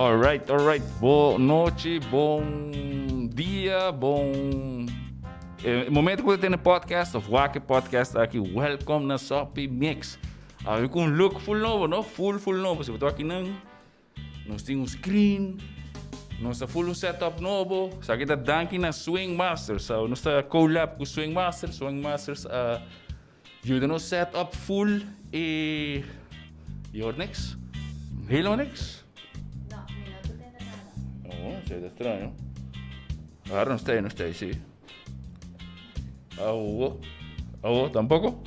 Alright, alright. Bon nochi, bon dia, bon momento ku tene podcast of wak podcast aki, welcome na Soppy Mix. Awe ku un look full nobo, no? Full, full nobo. Si bo aki nan, nos tin un screen, nos ta full un setup nobo. Sa ki ta danki na Swing Masters. So, nos ta collab ku Swing Masters. Swing Masters yuda nos set up full e. Je hoort niks? Helemaal niks? No, mi no ta tende nada. Oh, esei ta straño. Ahora no está, no está, sí. Awo. Awo, tampoco?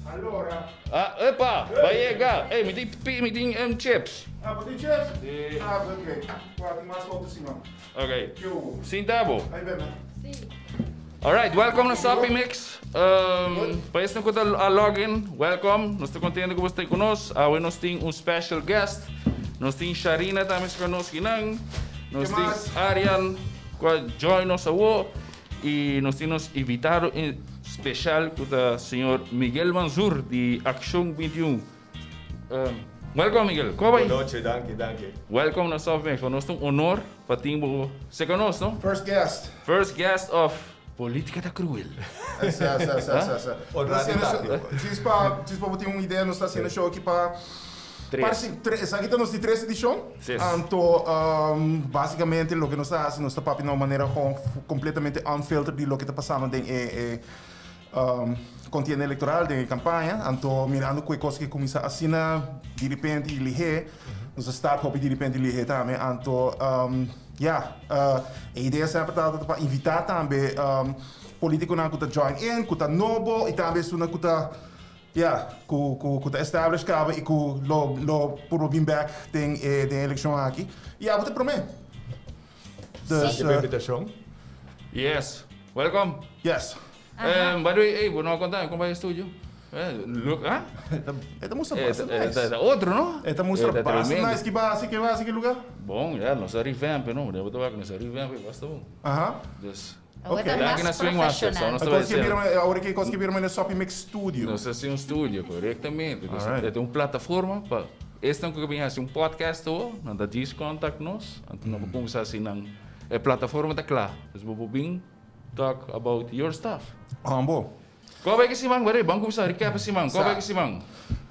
Allora. Ah, epa, va llega. Hey, mi tin, mi tin chips. Ah, bo tin chips? Sí. Ah, ok. Qua tin mas foto Simon. Ok. Yo. Sinta bo. Ahí ven. Sí. Alright, welcome na Soppy Mix. Pa esnan ku ta a login, welcome. Nos ta kontento ku bo ta ku nos. Awe nos tin un special guest. Nos tin Sharina tambe ku nos kinan. Nos Ke tin mas? Arian ku a join nos awo. I nos tin nos invitado special ku ta señor Miguel Mansur di Accion 21. Welcome, Miguel. Kon bai? Bon nochi, danki, danki. Welcome na Soppy Mix. Pa nos ta un honor pa tin bo serka nos, no? First guest. First guest of Politica ta Cruel. Sa. Honrado taki. Djis pa bo tin un idea, nos ta hasiendo show aki pa Tres. Parsi, esaki ta nos di tres edishon. Ses. Anto, básicamente loke nos ta hasi, nos ta papia na un manera gewoon completamente unfiltered di loke ta pasando den e contienda electoral, den e campaña. Anto, mirando ku e kos ku kuminsá asina di repente i lihé, nos a start hopi di repente i lihé tambe. Anto, ya, e idea semper tabata pa invitá tambe polítikonan ku ta join in, ku ta nobo i tambe esunnan ku ta, ya, ku ta established kaba i ku lo purba bin bèk den e elekshon aki. I abo ta promé. Dus, Danki pa e invitashon. Yes. Welcome. Yes. By the way, hey, bo no a konta mi kon bai e studio? Look, ah? E ta mustra basta nice. Ta otro, no? E ta mustra basta nice. Ki base, ki base, ki lugá? Bon, ya, nos a revamp, no? Bo ta wak, nos a revamp, basta bon. Dus, Awor ta Danki na mas Swing Masters, profesional. nos ta bai hacer. Awor ki kos ki bira manera Soppy Mix Studio. Nos a hasi un studio, korektamente. Dus, Alright. e ta un plataforma pa esnan ku ke bin hasi un podcast awo, nan ta djis contact nos, anto nan por kuminsá hasi nan, e plataforma ta kla. Dus bo por bin talk about your stuff. Ambo. Kon bai ki siman? Wari, ban kuminsá recap e siman. Kon bai ki siman?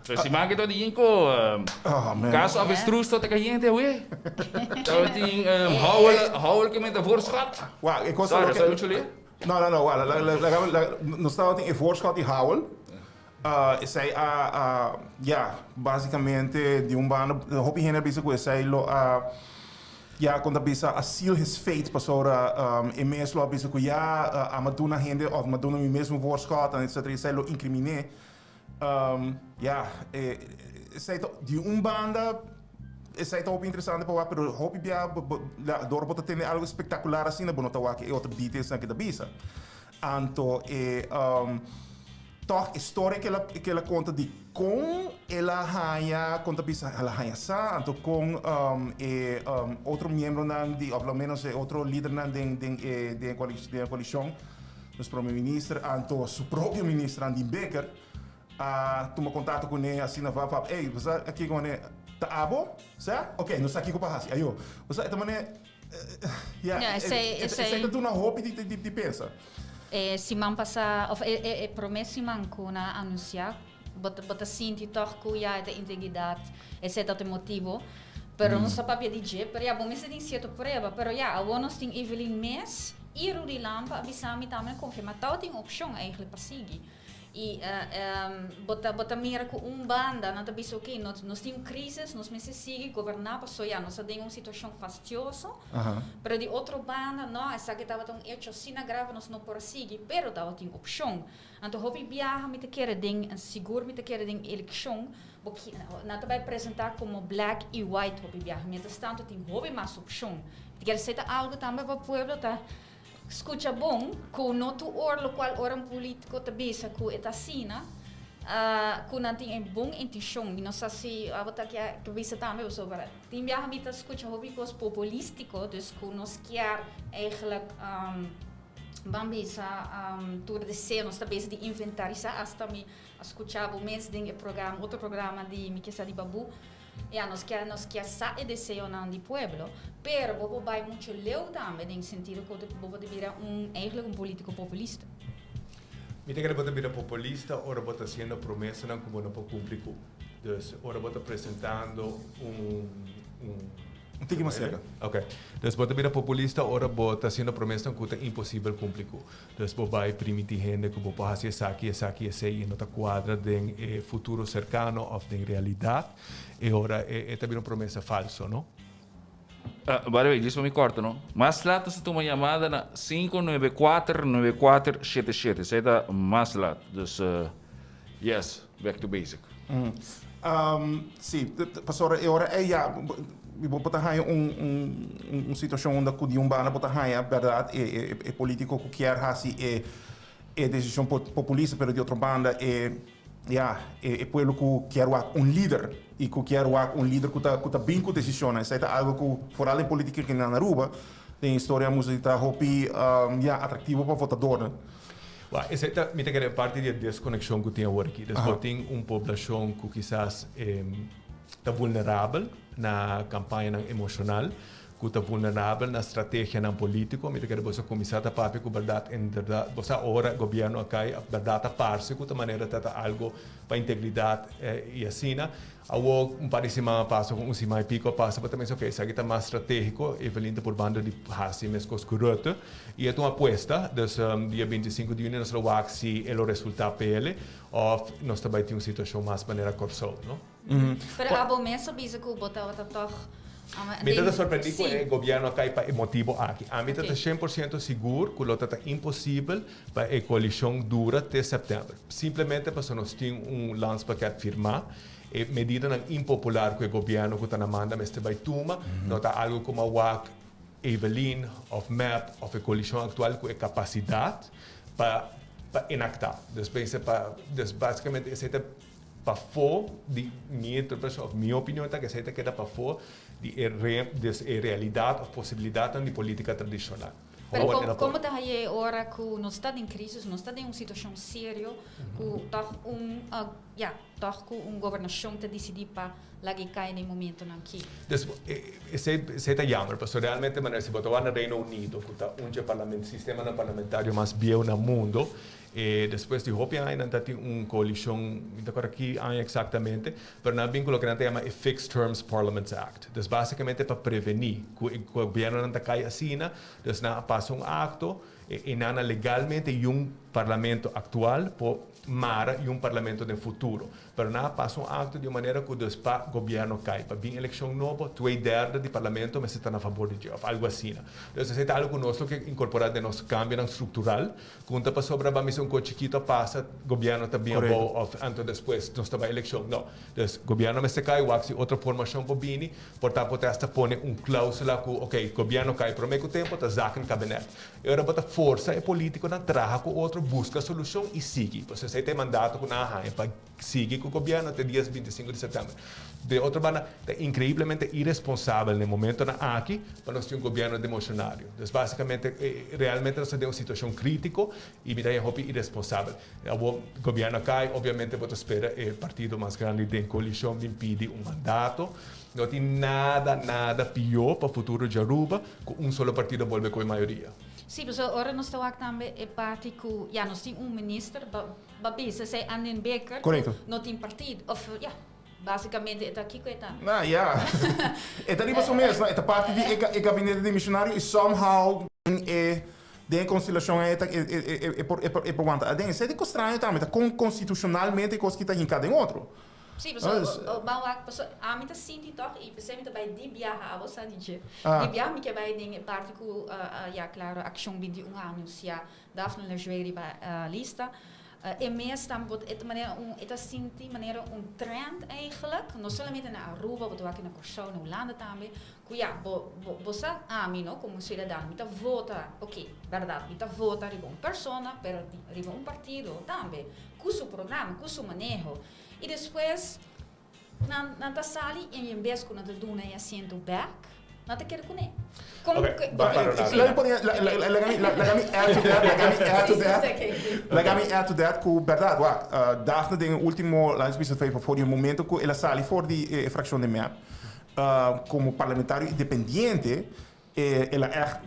E siman ki ta di yinko Oh, man. kaso avestruz ta kayente awe. Tabatin Howell, Howell ke mete voorschot. Wak, e kos Sorry, loke sorry, Julie. No, wak, nos tabatin e voorschot di Howell. Esei a, ya, básicamente di un banda hopi hende a bisa ku esei lo a, ya, kon ta bisa, a seal his fate pasobra e mes lo a bisa ku ya a duna hende òf mi a duna mi mes un voorschot en etcetera esei lo inkriminé. Ya, esei ta di un banda esei ta hopi interesante pa wak pero hopi bia dor bo ta tene algo spektakular asina bo no ta wak e otro detailsnan ke ta bisa. Anto e tòg e storia ku el a konta di kon el a haña, kon ta bisa el a haña sa, anto kon e otro miembronan di òf lo ménos e otro lidernan den den e den e koalishon, nos prome minister anto su propio minister Andin Bikker a tuma kontakto kuné asina vap vap, ey bo sa kiko manera ta abo? Sa? Oke nos sa kiko pa hasi ayo. Bo sa e ta manera. Ja, Ja, esei ta duna hopi di pensa. E siman pasá, òf e promé siman ku nan a anunsiá, bo ta sinti tòg ku ya e ta integridat, esei ta e motibu. Pero nos ta papia di dje, pero ya bo mester tin sierto prueba. Pero ya, awor nos tin Evelyn mes i Rudy Lampe a bisa mi tambe a konfirmá, tabatin opshon eigentlik pa sigui. I bo ta mira ku un banda nan ta bisa ok, nos tin un crisis, nos mester sigui goberná pasobra ya nos ta den un situashon fastioso. Pero di otro banda no, esaki tabata un hecho asina grave nos no por a sigui, pero tabatin opshon. Anto hopi biaha mi ta kere den, sigur mi ta kere den elekshon, bo nan ta bai presentá komo black i white hopi biaha. Mientras tanto tin hopi mas opshon. Mi ta kere esei ta algu tambe pa pueblo ta skucha bon ku no tur ora lokual ora un polítiko ta bisa ku e ta asina, ku nan tin e bon intenshon. Mi no sa si abo ta ke bisa tambe pasobra tin biaha mi ta skucha hopi kos populístiko, dus ku nos kier eigenlijk ban bisa tur deseo, nos ta bezig di inventarisá, asta mi a skucha bo mes den e programa, otro programa di mi ke sa di Babu. Ja, nos kier sa e deseonan di pueblo, pero bo por bay mucho leu tambe, den sentido cu bo por bira eigenlijk un politico populista. Mi ta kere bo ta bira populista ora bo ta haciendo promesanan cu bo no por cumpli cu. Dus ora bo ta presentando un Un tiki mas cerca. Ok. Dus bo ta bira populista ora bo ta haciendo promesanan cu ta imposibel cumpli cu. Dus bo bay priminti hende cu bo por haci esaki, esaki, esey y no ta cuadra den futuro cercano of den realidad. E ora e ta bira un promesa falso, no? By the way, just pa mi corta, no? Mas laat nos tuma yamada na 594-9477. Esey ta mas laat. Dus, yes, back to basic. Si, pastor, e ora e ja, bo por haya un situacion unda cu di un banda bo ta haya, berdad, e politico cu kier hasi e decision populista, pero di otro banda e ja, e pueblo cu kier wak un lider y cu kier wak un lider cu ta bin cu decision. Esey ta algo cu vooral den politica aki na Aruba, den historia mucho ta hopi ja, atractivo pa votador. Well, esey ta, mi ta kere parti di desconexion cu tin awor aki. Dus tin un poblacion cu kisas ta vulnerabel na campaña emocional, cu ta vulnerabel na estrategianan politico. Mi ta kere bo cuminsa ta papia cu berdad, en berdad, bo ora gobierno a cay, berdad a parce cu ta manera ta algo pa integridad y asina. Awo un par di siman pasa, un siman y pico pasa, pero tambe ok, esaki ta mas strategico, Evelyn ta purbando di hasi mescos cu Rutte. Y e ta un apuesta, dus dia 25 di juni nos lo wak si e lo resulta p'e of nos tambe tin un situacion mas manera Corsou, no? Pero abo mes a bisa cu bo tabata toch Mi ta sorprendi cu e gobierno a cay pa e motibo aki. Ami ta 100% sigur cu lo ta imposibel pa e coalicion dura te september. Simplemente pasobra nos tin un landspakket firma, e medidanan impopular cu e gobierno cu ta na manda mester bay tuma, no ta algo como wak Evelyn of MEP of e coalicion actual cu e capacidad pa enacta. Dus, pensa pa, dus basicamente esey ta pafo di mi interpretacion of mi opinion ta cu esey ta keda pafo di e realidad of posibilidad di politica tradicional. Pero con ta e ora cu nos ta den crisis, nos ta den un situacion serio, cu toch un ja, toch cu un gobernacion ta dicidi pa lag'e cay den momentonan aki? Dus, esey ta jammer, pasobra realmente manera si bo ta na Reino Unido, cu ta un parlamento, sistema parlamentario mas bieu na mundo, y despues di hopi aña tin un coalicion, no ta corda ki aña exactamente, pero nan a bin cu loke nan ta yama e Fixed Terms Parliaments Act. Dus basicamente pa preveni cu e gobierno ta cay asina, dus nan a pasa un acto y nan legalmente un parlamento actual por mara un parlamento den futuro. Pero nan a pasa un acto di un manera cu dus pa gobierno cay, pa bin eleccion nobo, 2/3 di parlamento mester ta na fabor di dje, of algo asina. Dus esey ta algo cu nos kier incorpora den nos cambio structural, cu ta pasobra ban bisa un cos chikito pasa, gobierno ta bin abou of anto despues nos ta bay eleccion. No. Dus gobierno mester cay, wak si otro formacion por bini, por ta protesta pone un clausula cu, ok, gobierno cay prome cu tempo, ta zakenkabinet. Y ora bo ta forsa e politiconan traha cu otro, busca solucion y sigui. Pues esey ta e mandato cu nan a haya pa sigui cu gobierno te dia 25 di september. Di otro banda, ta increiblemente irresponsabel na e momentonan aki pa nos tin un gobierno demisionario. Dus basicamente, realmente nos ta den un situacion critico y mi ta hopi irresponsabel. E gobierno cay, obviamente bo ta spera e partido mas grandi di coalicion bin pidi un mandato. No tin nada, nada pio pa futuro di Aruba cu un solo partido bolbe cu mayoria. Si, mas ora nos ta tambe e parti cu, ja, nos tin un minister, ba bisa, esey Andin Bikker, no tin partido, of ja, basicamente ta kico e ta. Ah, ja. E ta riba su mes, no? E ta parti di e gabinete demisionario y somehow e den constelacion e por wanta. Aden, esey ta straño tambe, ta con constitucionalmente cos cu ta hinca den otro. Si, pasobra ban wak, pasobra ami ta sinti toch y pesey mi ta bay di biaha abo sa DJ. Di biaha mi kier bay den e parti cu ja, claro, Accion 21 a anuncia Daphne Lejuez riba lista. E mes tambe bo e manera un e ta sinti manera un trend eigenlijk, no solamente na Aruba, bo ta wak na Kòrsou, na Hulanda tambe, ku ja, bo sa ami, no, como ciudadano, mi ta vota, ok, berdad, mi ta vota riba un persona, pero riba un partido tambe, cu su programa, cu su maneho. Y despues nan ta sali y en bes cu nan ta duna e asiento back. Nan ta kere kuné. Kon Ok, ku ba para sí. Laat me pone, laat me, laat me add to that, laat me add to that. Laat me add to that ku berdad, wak, Daphne den e ultimo, laat me bisa for di e momento ku el a sali for di e frakshon di mep, komo parlamentario independiente, el a ègt,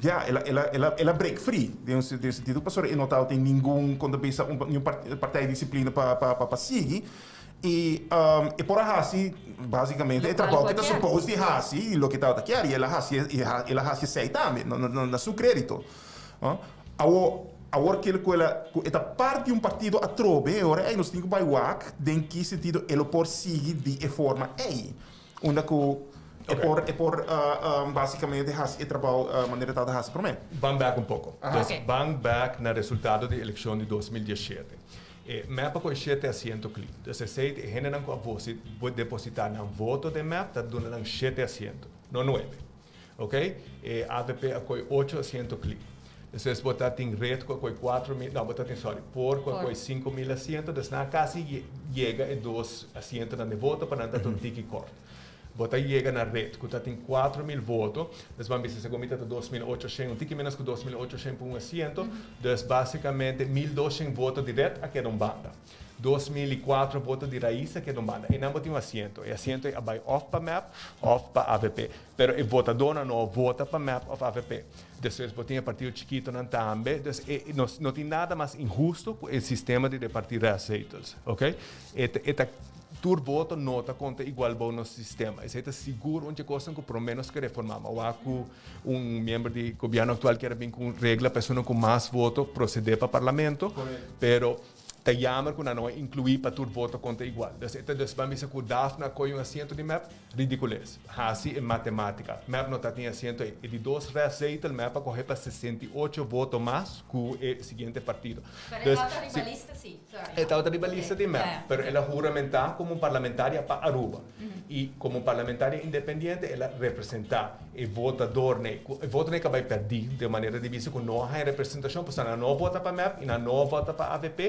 ya, el a, el a, el a, el a break free den un sentido pasobra e no tabatin ningun, kon ta bisa, un niun partij disiplina pa, pa, pa sigui. I e por a hasi básicamente e trabou ku ta supos di hasi i loke tabata kier i el a hasi el a hasi esei tambe na su krédito. Awor awor kel ku el a ku e ta parti di un partido atrobe e ora ei nos tin ku bai wak den ki sentido e lo por sigui di e forma ei unda ku e por e por básicamente hasi e trabou manera e tabata hasi promé. Ban bèk un poko. Ban bèk na resultado di elekshon di 2017. E mep a kohe shete asiento kli. Dus esei e hendenan ku a depositá nan voto den mep ta duna nan shete asiento, no nuebe. Ok? E avp a kohe ocho asiento kli. Despues bo ta tin red ku a kohe 4000, no bo ta tin sorry, por ku a kohe 5000 asiento, dus nan a kasi yega e dos asientonan di voto pa nan ta un tiki kort. Bo ta yega na red ku ta tin 4000 voto, dus ban bisa segun mi ta ta 2800, un tiki menos ku 2800 pa un asiento, dus basikamente 1200 voto di red a keda un banda. 2004 voto di Raiz a keda un banda. Einan bo tin un asiento. E asiento ei a bai òf pa mep òf pa avp. Pero e votadónan no a vota pa mep òf avp. Despues bo tin e partido chikitonan tambe. Dus e nos no tin nada mas inhusto ku e sistema di reparti restzetels. Oké? E ta e ta. Tur voto no ta konta igual bou nos sistema. Esei ta sigur un dje kosnan ku promé nos ke reformá. Ma wak ku un miembro di gobièrnu aktual kier a bin ku un regla pa esunnan ku mas voto prosedé pa parlamento, pero ta yamer ku nan no a inkluí pa tur voto konta igual. Dus e ta dus ban bisa ku Daphne a kohe un asiento di mep? Ridikules. Hasi e matemátika. Mep no ta tin asiento ei. E di dos restzetel mep a kohe pa 68 voto mas ku e siguiente partido. Pero e tabata riba lista sí. E tabata riba lista di mep, pero el a huramentá komo un parlamentaria pa Aruba. I komo un parlamentaria independiente el a representá e votadornan, ku e votonan ku a bai pèrdí den manera di bisa ku no a haña representashon pasobra nan no a vota pa mep i nan no a vota pa avp.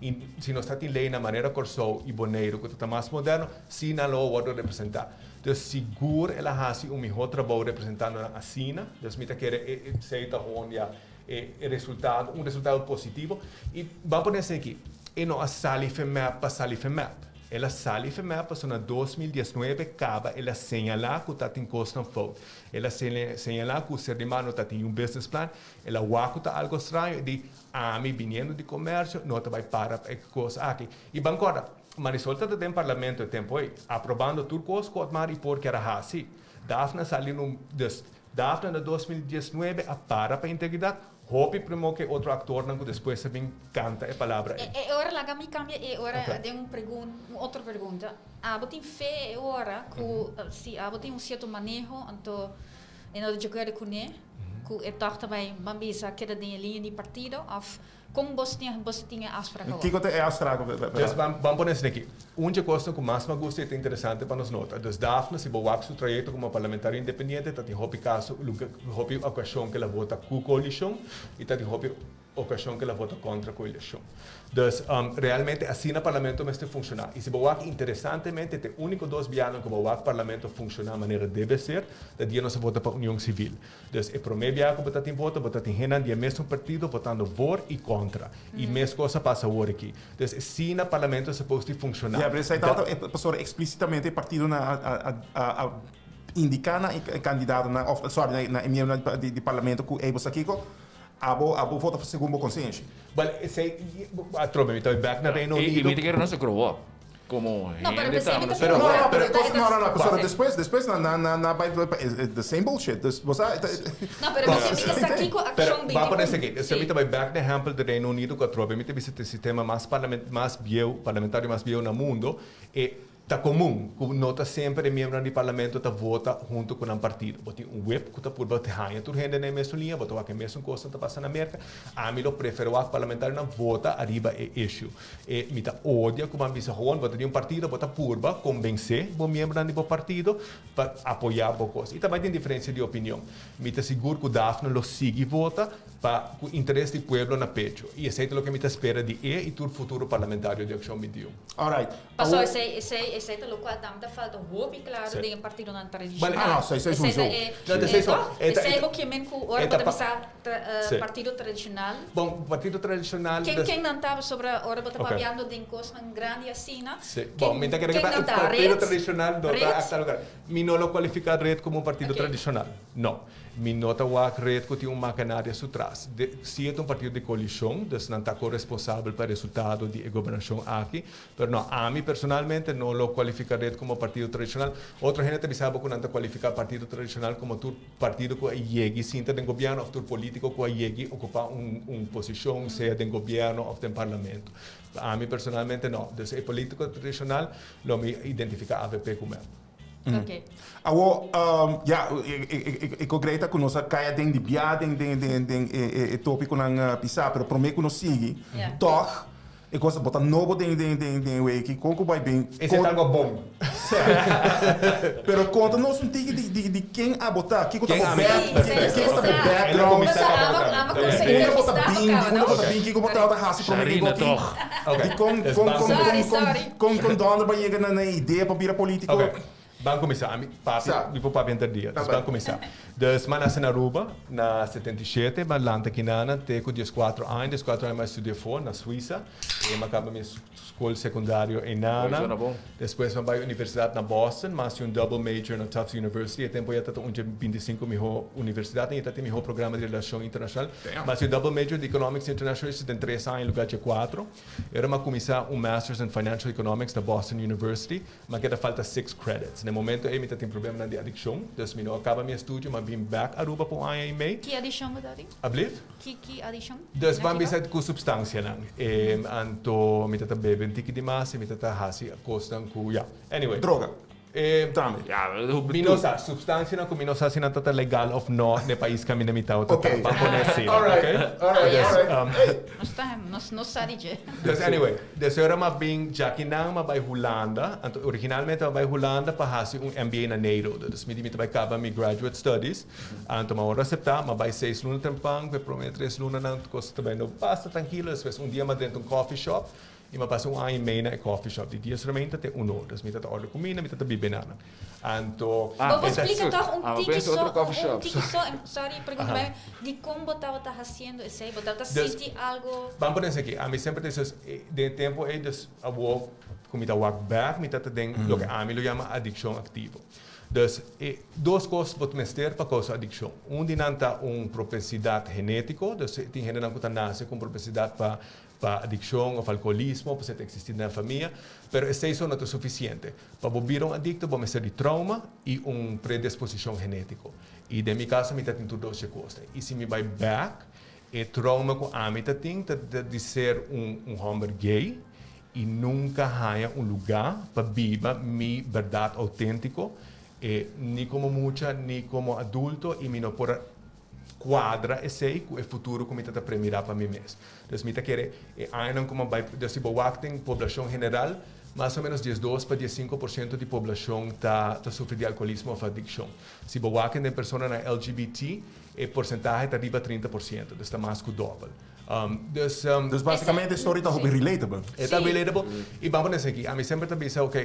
I si nos ta tin lei na manera Kòrsou i Boneiru ku ta ta mas moderno, sí nan lo a wòrdu representá. Dus sigur el a hasi un mihó trabou representando nan asina. Dus mi ta kere esei ta hondia. E resultado, un resultado positivo. I ban pone esei aki, e no a sali FEMEP pa sali FEMEP. El a sali FEMEP pasobra na 2019 kaba el a señalá ku ta tin kosnan fout. El a señalá ku Serlimar no ta tin un business plan. El a wak ku ta algo straño i di, ami biniendo di komersio no ta bai para pa e kos aki. I ban kòrda, Marisol tabata den parlamento e tempu ei, aprobando tur kos ku Otmar i por kier a hasi. Daphne a sali un, dus Daphne na 2019 a para pa integridad, hopi primo ke otro actornan ku despues a bin canta e palabra ei. E ora laga mi cambia e ora den un pregun un otro pregunta. Abo tin fe e ora ku si abo tin un cierto maneho anto e no ta di acuerdo cune ku e tog ta bai ban bisa keda den e liña di partido of Kon bos tin bos tin e afsprak awor? Kiko ta e afsprak? Dus ban ban pone esaki. Un dje kosnan ku mas mi a gusta i ta interesante pa nos nota. Dus Daphne si bo wak su trayekto komo parlamentario independiente ta tin hopi kaso hopi okashon ku el a vota ku koalishon i ta tin hopi okashon ku el a vota kontra koalishon. Dus realmente asina parlamento mester funshoná. I si bo wak interesantemente ta e úniko dos bianan ku bo wak parlamento funshoná manera debe ser ta dia nos a vota pa union sivil. Dus e promé biaha ku bo ta tin voto, bo ta tin hennan di e mesun partido votando voor i kontra. I mes kos a pasa awor aki. Dus asina parlamento supos di funshoná. Ja, pero esei tabata e pasobra eksplísitamente e partidonan a a a a indiká na e kandidatonan òf sòri na e miembronan di parlamento ku ey bo sa kiko, abo abo vota segun bo konsenshi. Bal esei atrobe mi ta bai bèk na Reino I Unido. mi ta kere nos a grow up. Como No, pero hende pensei tambe mi nos ta grow No, up. no, pero Pero- no, no, no, pasobra Sí. despues, despues na, na, na, na bai, the same bullshit. Dus, bo sa, No, pero mi mi ta sa kiko Pero akshon ban pone 21. esaki. Esei mi ta bai bek na ehempel di Reino Unido ku atrobe mi ta bisa ta e sistema mas parlament mas bieu parlamentario mas bieu na mundo. E ta komun ku no ta semper e miembronan di parlamento ta vota hunto ku nan partido. Bo tin un whip ku ta purba haña tur hende na e mesun liña, bo ta wak e mesun kosnan ta pasa na Merka. Ami lo prefera wak parlamentarionan vota ariba e issue. E mi ta odia ku bo a bisa hoon bo ta di un partido bo ta purba konbensé bo miembronan di bo partido pa apoyá bo kos. I ta bai tin diferensia di opinion. Mi ta sigur ku Daphne lo sigui vota pa ku interes di pueblo na pecho. I esei ta loke mi ta spera di e i tur futuro parlamentario di Akshon 21. Alright. Paso esei esei Esei ta lokual tambe ta falta hopi klaro den e partidonan tradishonal. Ah, no, esei sowieso. No, esei so. Esei bo ke men ku ora bo ta bisa partido tradishonal. Bon, partido tradishonal. Ken ken nan ta pasobra ora bo ta papiando den kosnan grandi asina. Si. Bon, mi ta kere ku ta partido tradishonal no ta akta lugar. Mi no lo kualifiká red komo un partido tradishonal. No. Mi no ta wak red ku tin un makanaria su tras. De, si e ta un partido di koalishon, dus nan ta koresponsabel pa e resultado di e gobernashon aki. Pero no, ami personalmente no lo kualifiká red komo partido tradishonal. Otro hende ta bisa bo ku nan ta kualifiká partido tradishonal komo tur partido ku a yegi sinta den gobièrnu òf tur polítiko ku a yegi okupá un un posishon sea den gobièrnu òf den parlamento. Pa ami personalmente no. Dus e polítiko tradishonal lo mi identifiká avp ku mep. Ok. Awor, ya, e ko Greta ku nos a kai aden di bia den den den den e topikonan pisá, pero promé ku nos sigui, tòg e kos bo ta nobo den den den den e wiki, kon ku bai bin? Esei ta algo bon. Pero konta nos un tiki di di di ken abo ta, kiko ta bo back, kiko ta bo background, unda bo ta bin, di unda bo ta bin, kiko bo tabata hasi promé ku bo aki, di kon kon kon kon kon kon dònder bo a yega na na e idea pa bira politiko? Ok, ban kuminsá. Ami papi, mi por papia henter dia, dus ban kuminsá. Dus mi a nase na Aruba na 77, mi a lanta kinana te ku dieskuatro aña, dieskuatro aña mi a studia afó na Suisa, i mi a kaba mi Skol sekundario einana. Despues mi a bai universidat na Boston. Mi a hasi un double major na Tufts University. E tempu ya ta un dje 25 mihó universidatnan i ta tin mihó programa di relashon internashonal. Mi a hasi un double major di Economics International Relations den tres aña en lugar dje kuatro. E ora mi a kuminsá un Masters in Financial Economics na Boston University. Mi a keda falta six credits. Na e momento ei mi ta tin problemanan di adikshon, dus mi no a kaba mi estudio. Mi a bin bèk Aruba pa un aña i mei. Ki adikshon bo ta tin? Ablief? Ki ki adikshon? Dus ban bisa ku supstansianan. Anto mi ta ta bebe un tiki di mas i mi ta ta hasi kosnan ku ya. Anyway. Droga. Tambe. Mi no sa. Supstansianan ku mi no sa si nan ta ta legal òf no na e pais kaminda mi tabata ta. Ban pone asina, oke? Nos ta nos no sa di dje. Dus anyway, des ora mi a bin djakinan mi a bai Hulanda. Anto originalmente mi a bai Hulanda pa hasi un MBA na Nijrode. Dus mi di mi ta bai kaba mi graduate studies. Anto mi a wòrdu aseptá, mi a bai seis luna trempan, ku e promé tres lunanan kos ta bai no basta trankilo, despues un dia mi a drenta un coffee shop i mi a pasa un aña i mei na e coffee shop, di dies rementa te un or, dus mi ta ta òrdu kuminda, mi ta ta biba einan. Anto Bo por splika tòg un tiki so, un tiki so, sorry pregunta bai, dikon bo tabata hasiendo esei? Bo tabata sinti algo? Ban pone esaki, ami semper ta bisa, den e tempu ei, dus awor ku mi ta wak bèk, mi ta ta den loke ami lo yama adikshon aktivo. Dus, e dos kos bo ta mester pa kousa adikshon. Un di nan ta un propensidat genétiko, dus tin hendenan ku ta nase ku un propensidat pa pa adikshon òf alkoholismo, pasobra ta eksistí den nan famia. Pero esei so no ta sufisiente. Pa bo bira un adikto bo mester di trauma i un predisposishon genétiko. I den mi kaso mi ta tin tur dos dje kosnan. I si mi bai bèk, e trauma ku ami ta tin ta di ser un un hòmber gay I nunka haña un lugá pa biba mi bèrdat outéntiko, e ni komo mucha ni komo adulto, i mi no por a kuadra esei ku e futuro ku mi ta ta premirá pa mi mes. Dus mi ta kere e añanan ku mi a bai, dus si bo wak den poblashon general, mas o ménos 12 pa 15 por siento di poblashon ta ta sufri di alkoholismo òf adikshon. Si bo wak den personanan LGBT, e porsentahe ta riba 30 por siento, dus ta mas ku dòbel. Dus, Dus basicamente e story ta hopi relatable. E ta relatable. I ban pone esaki, ami semper ta bisa, ok,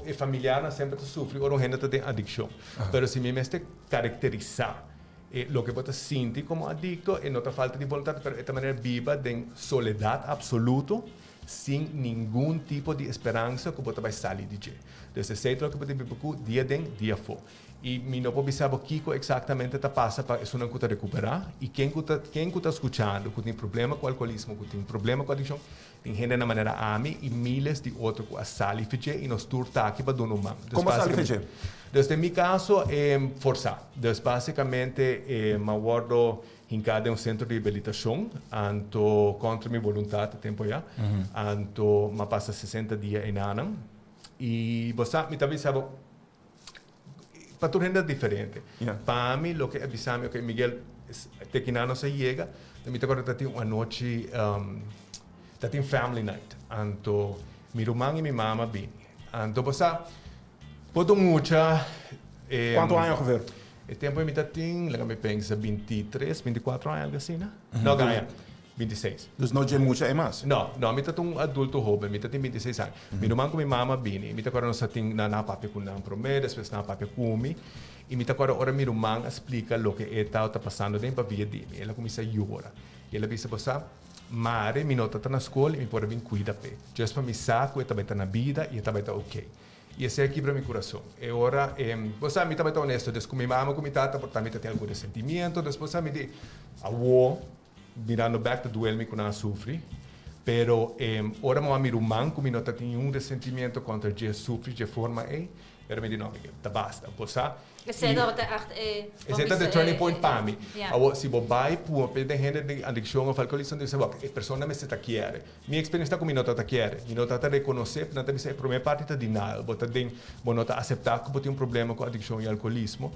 e familiarnan semper ta sufri ora un hende ta den adikshon. Pero si mi mester karakterisá e loke bo ta sinti komo adikto, e no ta falta di boluntat, pero e ta manera biba den soledat absoluto, sin ningun tipo di esperansa ku bo ta bai sali di dje. Dus esei ta loke bo ta biba ku dia den, dia afó. I mi no por bisa bo kiko eksaktamente ta pasa pa esunnan ku ta rekuperá i ken ku ta ken ku ta skuchando ku tin problema ku alkoholismo, ku tin problema ku adikshon. Tin hende na manera ami i miles di otro ku a sali fe dje i nos tur ta aki pa duna un man. Dus Komo a sali fe dje? Dus den mi kaso e forsá. Dus basikamente e mi a wòrdu hinká den un sentro di rehabilitashon, anto kontra mi boluntat e tempu ayá. Anto mi a pasa 60 dia einanan i bo sa mi ta bisa bo Pa tur hende ta diferente. Pa mi loke a bisa mi, ok Miguel, te kina nos a yega, mi ta acorda ta tin un anochi, ta tin family night, anto mi ruman y mi mama bini. Anto bo sa, bo ta un mucha. Cuanto aña ongeveer? E tempo mi ta tin, laga mi pensa, 23, 24 aña, algo asina. No, gaña. 26. Dus no dje mucha e mas. No, no, mi ta un adulto hoben, mi ta tin 26 aña. Mi ruman ku mi mama bini, mi ta kòrda nos a tin nan a papia ku nan promé, despues nan a papia ku mi. I mi ta kòrda ora mi ruman a splika loke e tabata pasando den pabia di mi, el a kuminsá yora. I el a bisa, Bo sa, mare mi no ta na skol i mi por a bin kuida p'e, djis pa mi sa ku e tabata na bida i e tabata oké. I esei a kibra mi kurason. E ora, bo sa, mi tabata honesto, des ku mi mama ku mi tata por ta mi ta tin algun resentimiento, des bo sa mi di, awor, mirando bek ta duel mi ku nan a sufri, pero ora mi wak mi ruman ku mi no ta tin niun resentimiento kontra dje sufri dje forma ei, ora mi di, no, Miguel, ta basta, bo sa. Esei tabata echt e. Esei ta de turning point pa mi. Awor, si bo bai pua den hende den adikshon òf alkoholismo, nan ta bisa, wak, e persona mester ta kiere. Mi experiencia ta cu mi no ta ta kier. Mi no ta ta reconoce, nan ta bisa e prome parti ta denial. Bo ta den, bo no ta acepta cu bo tin un problema cu adiccion y alcoholismo.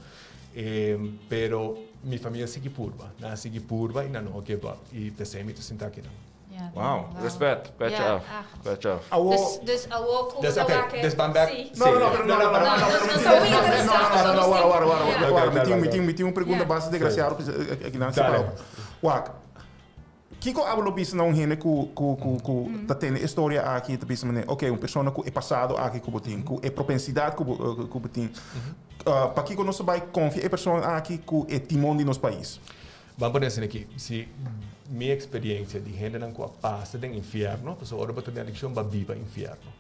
Pero mi famia sigui purba. Nan a sigui purba y nan no a give up. Y p'esey mi ta sinta akinan. Wow. Respet. Petje af. Petje af. Awo. Dus awo cu bo ta wak e. Dus ban back. Si. No, no, no, pero no, no, no, no, no, Nos ta muy interesado. No, no, no, wara, wara, wara, wara. Mi tin, mi tin, mi tin un pregunta basta desgraciado akinan. Wak. Kiko abo lo bisa na un hende ku ku ku ku ta tende e storia aki i ta bisa manera, oke, un persona ku e pasado aki ku bo tin, ku e propensidat ku bo ku bo tin, pakiko nos ta bai konfia e persona aki ku e timon di nos pais? Ban pone asina aki, si mi eksperiencia di hendenan ku a pasa den infierno, pasobra ora bo ta den adikshon bo a biba infierno.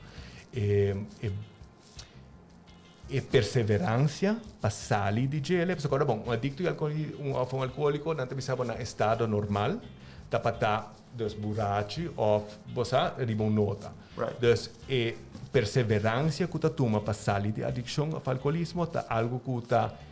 E e. E perseverancia pa sali di djele, pasobra ora bon, un adicto y un of un alcoholico nan ta bisa bo nan estado normal ta pa ta dus burachi of bo sa riba un nota. Dus e perseverancia cu ta tuma pa sali di adiccion of alcoholismo ta algo cu ta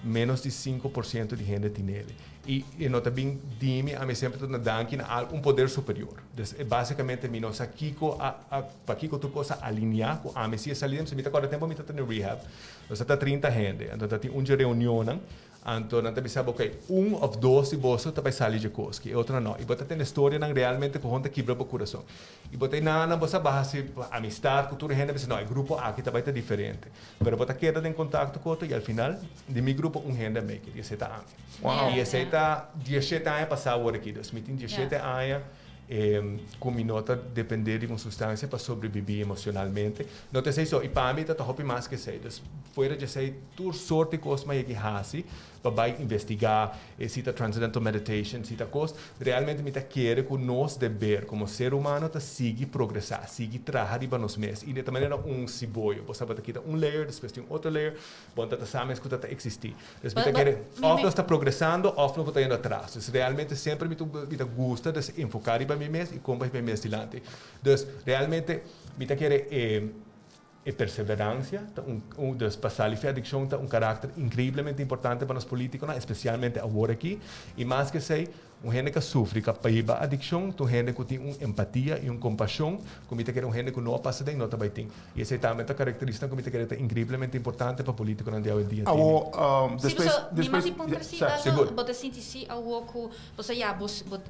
Menos di 5% di hende tin ele. I e no ta bin di mi, ami semper ta duna danki na al un poder superior. Dus e basicamente mi no sa kiko a a pakiko tur kos a alinia ku ami si e sali den, mi ta kòrda tempu mi ta tene rehab, nos ta ta 30 hende, anto ta tin un dje reunionnan, anto nan ta bisa bo okay, un òf dos di boso ta bai sali dje kos, ki e otronan no. I bo ta tende storianan realmente ku hon ta kibra bo kurason. I bo ta e nan bo sa baha si amistad ku tur hende, bisa no e grupo aki ta bai ta diferente. Pero bo ta keda den kontakto ku otro i al final di mi grupo un hende a make it i esei ta ami. Wow. I esei ta dieshete aña pasá awor aki. Dus mi tin dieshete aña ku mi no ta dependé di un sustansia pa sobrebibí emocionalmente. No ta esei so, i pa mi ta ta hopi mas ku esei. Dus fuera di esei tur sort di kos mi a yega hasi pa bai investigá si ta transcendental meditation, si ta kos. Realmente mi ta kere ku nos deber komo ser humano ta sigui progresá, sigui traha riba nos mes. I di ta manera un siboyo, bo sa bo ta kita un layer, despues tin otro layer, bo no ta sa mes ku ta ta eksistí. Dus mi ta kere òf nos ta progresando òf nos bo ta yendo atras. Dus realmente semper mi ta gusta dus enfoká riba mi mes i kon bai mi mes dilanti. Dus realmente mi ta kere e. E perseverancia ta un, un, dus pa sali fi adiccion ta un karakter increiblemente importante pa nos politiconan, especialmente awor aki. Y mas ke esey, un hende cu a sufri, cu a paiba adiccion, ta un hende cu tin un empatia y un compasion cu mi ta kere un hende cu no a pasa den no ta bay tin. Y esey tambe ta caracteristica cu mi ta kere ta increiblemente importante pa politiconan di awendia tene. Awor, Sí, despues, paso mi despues, mandi puntra si algo, Sigur. bo ta sinti si awor cu, paso ya, bo, bo,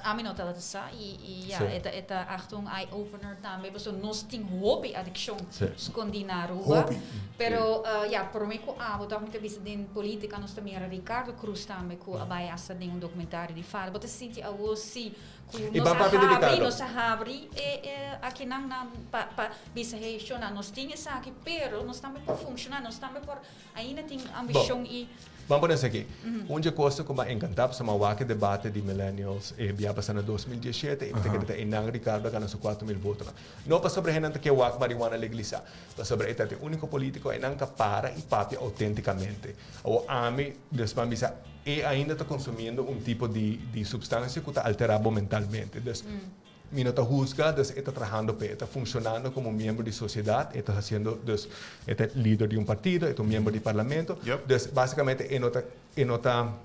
Ami no tabata sa y y ya e ta e ta echt un eye opener tambe pasobra nos tin hopi adiccion scondi na Aruba pero ya prome cu abo toch mi ta bisa den politica nos ta mira Ricardo Croes tambe cu a bay hasta den un documentario di fada bo ta sinti awo si cu nos a habri nos a habri e e akinan na pa pa bisa hey shona nos tin esaki pero nos tambe por funciona nos tambe por Ainda tin ambicion y. Ban pone esaki. Un dje cosa cu m'a encanta pasobra m'a wak e debate di millennials e bia pasa na 2017 y mi ta kere ta eynan Ricardo a gana su 4000 votonan. No pasobra hendenan ta ke wak marihuana legalisa, pasobra e ta e unico politico eynan ca para y papia autenticamente. Awor ami, dus ban bisa, e ainda ta consumiendo un tipo di di substancia cu ta altera bo mentalmente. Dus. Mi no ta huzga, dus e ta trahando p'e, e ta funcionando como miembro di sociedad, e ta haciendo, dus e ta lider di un partido, e ta un miembro di parlamento, dus basicamente e no ta, e no ta,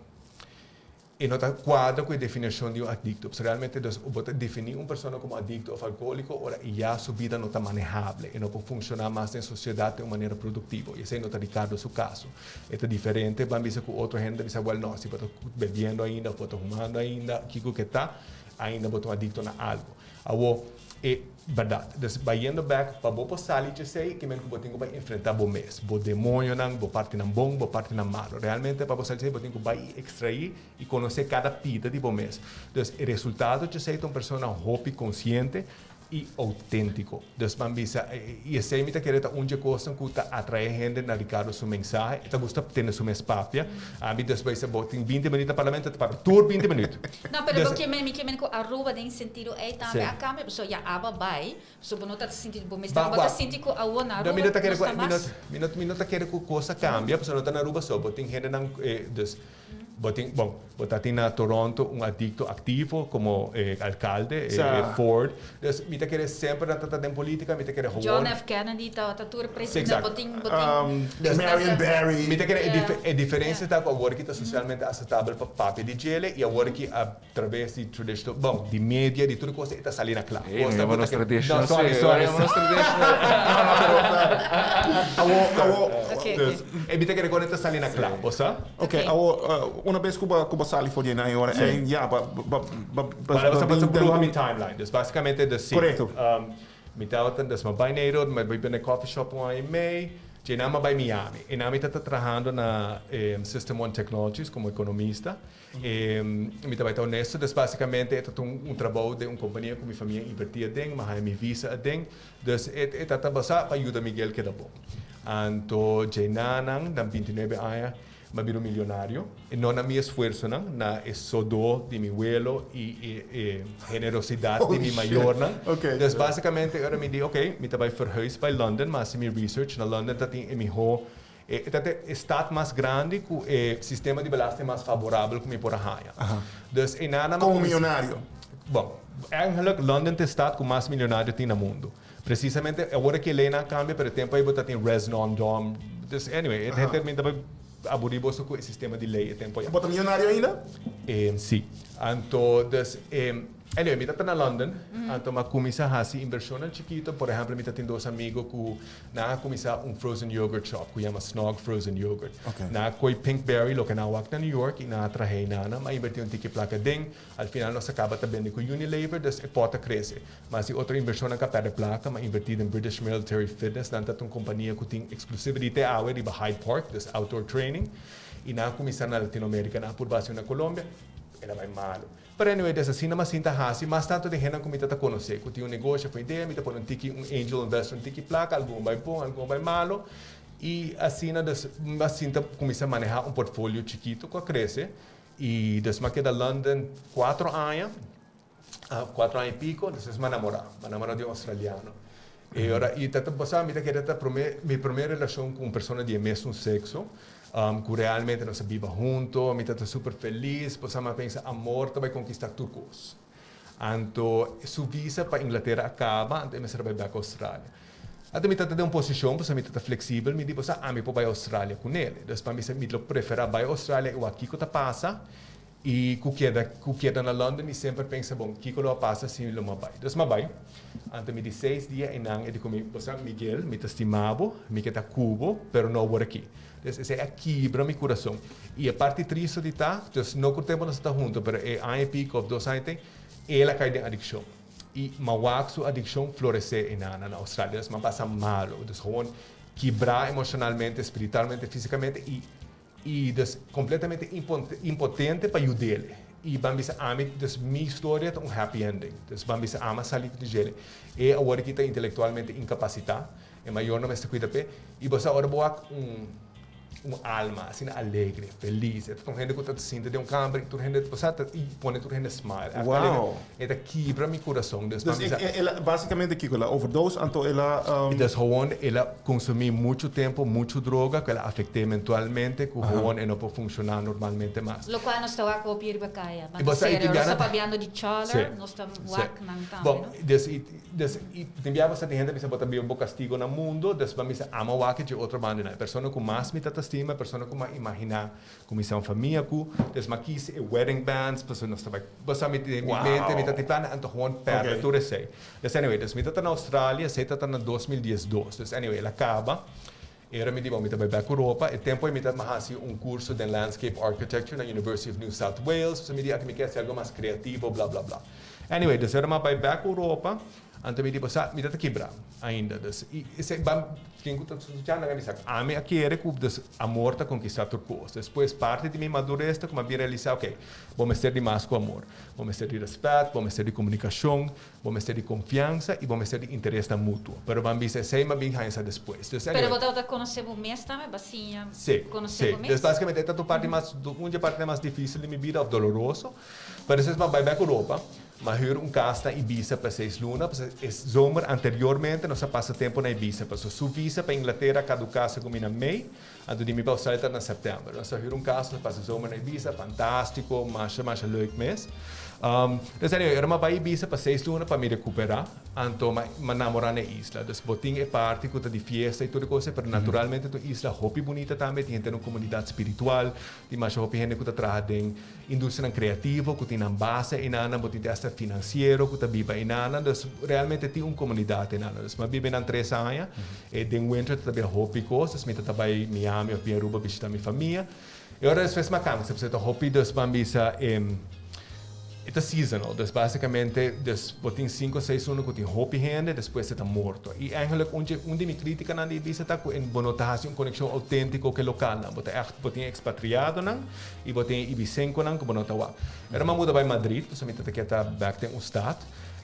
e no ta cuadra cu e definición di un adicto. Pasobra realmente dus bo ta defini un persona como adicto of alcoholico ora e ya su bida no ta manehable, e no por funciona mas den sociedad den un manera productivo, y esey no ta Ricardo su caso. E ta diferente, ban bisa cu otro hende ta bisa, well no, si bo ta bebiendo ainda of bo ta humando ainda, kico ke ta. Ainda bo ta un adicto na algo. Awo, e berdad. Dus bayendo bek, pa bo por sali djesey, ke men ku bo tin ku bai enfrenta bo mes. Bo demonionan, bo partinan bon, bo partinan malo. Realmente pa bo sali djesey bo tin ku bai i extraí i konosé kada pida di bo mes. Dus e resultado djesey ta un persona hopi konsiente i outéntiko. Dus ban bisa, i esei mi ta kere ta un dje kosnan ku ta atraé hende na Ricardo su mensahe. E ta gusta tene su mes papia. Ami dus bai bisa bo tin binti minüt na parlamento, e ta papia tur binti minüt. No, pero bo ke men, mi ke men ku Aruba den sentido ei tambe a kambia, pasobra ya aba bai, pasobra bo no ta sinti bo mes, bo ta sinti ku awor na Aruba nos ta mas. Mi no, mi no ta kere ku kos a kambia, pasobra no ta na Aruba so, bo tin hendenan, dus Bo tin, bon, bo ta tin na Toronto un adicto activo como e alcalde, e Ford. Dus mi ta kere semper nan ta ta den politica, mi ta kere gewoon. John F. Kennedy tabata tur presidente, bo tin, bo tin. Marion Barry. Mi ta kere e diferencia ta cu awor aki ta socialmente aceptabel pa papia di djele y awor aki a traves di traditional, bon, di media, di tur cos e ta sali na cla. Ey, no yama nos traditional. No, sorry, sorry. No yama nos traditional. No, no, pero awor, awor. Dus, e mi ta kere con e ta sali na cla, bo sa? Ok, awor, una bes ku bo ku bo sali for di einan e ora ei, ya, ba ba ba ba Ba ba bruha mi timeline. Dus basikamente dus si. Korekto. Mi tabata, dus mi a bai Nederland, mi a bai bende coffee shop un aña i mei, dje nan mi a bai Miami. Einan mi tabata trahando na System One Technologies komo ekonomista. Mi ta bai ta honesto, dus basikamente e tabata un trabou den un kompania ku mi famia invertí aden, mi a haña mi visa aden. Dus e e tabata basá pa yuda Miguel keda bon. Anto dje nanan, na bintinuebe aña, Mi a bira un milionario, e no na mi esfuersonan, na e sodó di mi welo i e e generosidat di mi mayornan. Dus básicamente ora mi di, ok, mi ta bai verhuis bai London, mi a hasi mi research, na London ta tin e mihó, e ta e stad mas grandi ku e sistema di belasting mas faborabel ku mi por a haña. Dus einan a Komo milionario? Bon, eigenlijk London ta e stad ku mas milionario tin na mundu. Precisamente awor aki e leynan a cambia pero e tempo ey bo ta tin res non dom. Dus anyway, e henter mi ta bay aburi boso cu e sistema di ley e tempo ya. Bo ta millonario ainda? Si. Anto dus anyway mi ta ta na London anto mi a cuminsa haci inversionnan chikito. Por ehempel mi ta tin dos amigo cu nan a cuminsa un frozen yogurt shop cu yama Snog Frozen Yogurt. Nan a coy Pinkberry loke nan a wak na New York y nan a traha eynan. Mi a inverti un tiki placa den. Al final nos a caba ta bende cu Unilever dus e pot a crece. Mas di otro invershonnan ku a pèrdè plaka, m'a invertí den British Military Fitness. Nan ta un kompania ku tin exclusivity te awe riba Hyde Park, dus outdoor training. I nan a kuminsá na Latinoamérika, nan a purba hasi un na Colombia, el a bai malu. Pero anyway, des asina m'a sinta hasi mas tantu den hendenan ku mi ta ta konosé, ku tin un negoshi òf un idea, mi ta pone un tiki, un angel investor, un tiki plaka, algun bai bon, algun bai malu. I asina dus m'a sinta kuminsá manehá un portfolio chikitu ku a krese. I dus m'a keda London kuatro aña. Cuatro aña y pico, despues mi a namora, mi a namora di un australiano. E ora, y ta bo sa, mi ta kere ta prome, mi prome relacion cu un persona di e mesun sexo, cu realmente nos a biba hunto, mi ta ta super feliz, bo sa, mi a pensa amor ta bay conquista tur cos. Anto, su visa pa Inglatera a caba, anto e mester a bay bek Australia. Anto mi ta ta den un posicion, pasobra mi ta ta flexibel, mi di, bo sa, ami por bay Australia cu nele. Dus pa mi sa, mi lo prefera bay Australia y wak kico ta pasa, I ku keda ku keda na London mi semper pensa bon kiko lo a pasa si lo m'a bai. Dus m'a bai. Anto mi di seis dia einan e di ku mi, bo sa Miguel mi ta stima bo, mi ke ta ku bo, pero no awor aki. Dus esei a kibra mi kurason. I e parti tristu di ta, dus no ku tempu nos a ta huntu, pero e aña i piko òf dos aña ten, el a kai den adikshon. I m'a wak su adikshon floresé einan na Australia. Dus m'a pasa malu. Dus gewoon kibrá emoshonalmente, spiritualmente, físikamente i. I dus completamente impotente pa yud'el. I ban bisa ami, dus mi historia ta un happy ending. Dus ban bisa ami a sali di djele. E awor aki ta intelectualmente incapacita, e mayor no mester cuida p'e. I bo sa ora bo wak un un alma asina alegre, feliz, e ta un hende cu ta sinta den un camber i tur hende, bo sa, ta i pone tur hende smile. Wow. E ta kibra mi kurason. Dus Dus el a, basikamente kiko? El a overdose anto el a. Dus gewoon el a konsumí muchu tempu, muchu droga ku el a afekt'é mentualmente ku gewoon e no por funshoná normalmente mas. Lokual nos ta wak hopi riba kaya. Ban ta serio, nos ta pabiando di choler, nos ta wak nan tambe, no? Bon, dus i dus i tin biaha bo sa tin hende bisa bo ta biba bo kastigo na mundu, dus bo a misa ama wak dje otro banda nan. E persona ku mas mi ta ta stima, e persona ku mi a imaginá Kuminsá un famia ku des m'a kis e wedding bands pasobra nos ta bai basa mi den mi mente mi ta tin plan anto gewoon pèrdè tur esei. Dus anyway dus mi ta ta na Australia esei ta ta na 2012 dus anyway el a kaba. Era mi di, bon, mi ta bai bek Europa. E tempo ei mi ta hasi un curso den landscape architecture na University of New South Wales. So mi di, aki mi kier hasi algo mas creativo, bla bla bla. Anyway, dus era mi a bai bek Europa. Anto mi di, bo sa, mi ta ta kibra ainda. Dus, i esei ban, ken ku ta skuchando nan a bisa, ami a kere ku dus amor ta konkistá tur kos. Despues parti di mi madures ta ku mi a bin realisá, oke, bo mester di mas ku amor. Bo mester di rèspèt, bo mester di komunikashon, bo mester di konfiansa i bo mester di interesnan mutuo. Pero ban bisa esei mi a bin haña sa despues. Dus Pero anyway. bo tabata konosé bo mes tambe? Bo a siña Sí, konosé sí. bo mes? Dus básicamente e ta tur parti mas, un dje partinan mas difísil di mi bida òf doloroso. Pero despues mi a bai bèk Europa. M'a hür un kas na Ibiza pa seis luna, pasobra e zomer anteriormente nos a pasa tempu na Ibiza, pasobra su visa pa Inglatera a kaduká segun mi na mei, anto di mi pa Australia ta na sèptèmber. Nos a hür un kas, nos a pasa zomer na Ibiza, fantástiko, masha masha leuk mes. Dus anyway, ora m'a bai Ibiza pa seis luna pa mi rekuperá, anto m'a namorá na e isla. Dus bo tin e parti ku ta di fiesta i tur e kos ei, pero naturalmente ta un isla hopi bunita tambe, tin henter un komunidat spiritual, Tin masha hopi hende ku ta traha den industrianan kreativo ku tin nan base einanan, bo tin te hasta finansiero ku ta biba einanan, dus realmente tin un komunidat einanan. Dus mi a biba einan tres aña, e den winter ta tabia hopi kos, dus mi ta ta bai Miami òf bin Aruba bishita mi famia. E ora despues mi a kansa, pasobra ta hopi dus ban bisa e E ta seasonal, dus basicamente dus bo tin cinco seis luna cu tin hopi hende, despues e ta morto. Y eigenlijk un dje un di mi criticanan di Ibiza ta cu bo no ta haci un conexion autentico cu e localnan. Bo ta echt bo tin e expatriadonan y bo tin e ibicenconan cu bo no ta wak. Ora mi a muda bay Madrid, pasobra mi ta ta kier ta bek den un stad,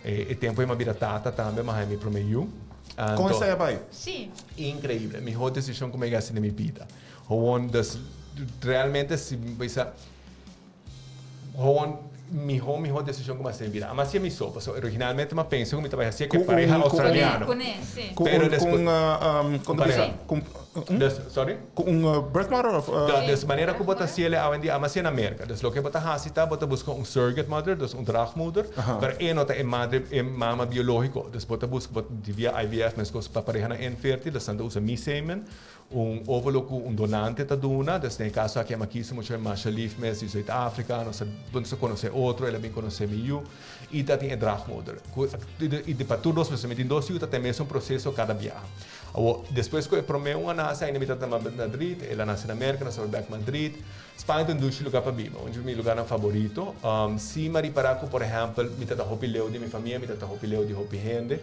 e tempo ey mi a bira tata tambe, mi a haya mi prome yu. Con Anto. esey a bay? Sí. Increíble, miho decision cu mi a yega haci den mi bida. Gewoon dus realmente si bo bisa. Gewoon miho miho decision ku mi a hasi den bida. Ama hasi mi so, pasobra originalmente mi a pensa ku mi ta bai hasi ku e pareha australiano. Kuné, si. Ku Pero un, ku despues un, un kon ta bisa? pareha. Ku un, Dus, sorry? ku un birth mother of? Da, dus manera ku bo ta hasi el awendia, ama hasi na Merka. Dus loke bo ta hasi ta bo ta buska un surrogate mother, dus un draagmoeder, pero e no ta e madre, e mama biológiko. Dus bo ta buska, bo via IVF meskos pa parehanan infertil, dus nan ta usa mi semen. Un óvulo ku un donante ta duna, dus den e kaso aki a Makisi mucha masha lif mes di Zuid Afrika, nos a nos a konosé otro, el a bin konosé mi yu, i ta tin e draagmoeder. Ku i pa tur dos mi tin dos yu ta ten mesun proseso kada biaha. Awor, despues ku e promé un a nase ainda mi ta na Madrid, el a nase na Merka, nos a bai bèk Madrid. Spaña ta un dushi lugá pa biba, un di mi lugánan faborito. Sí mi a ripará ku por ehèmpel mi ta ta hopi leu di mi famia, mi ta ta hopi leu di hopi hende.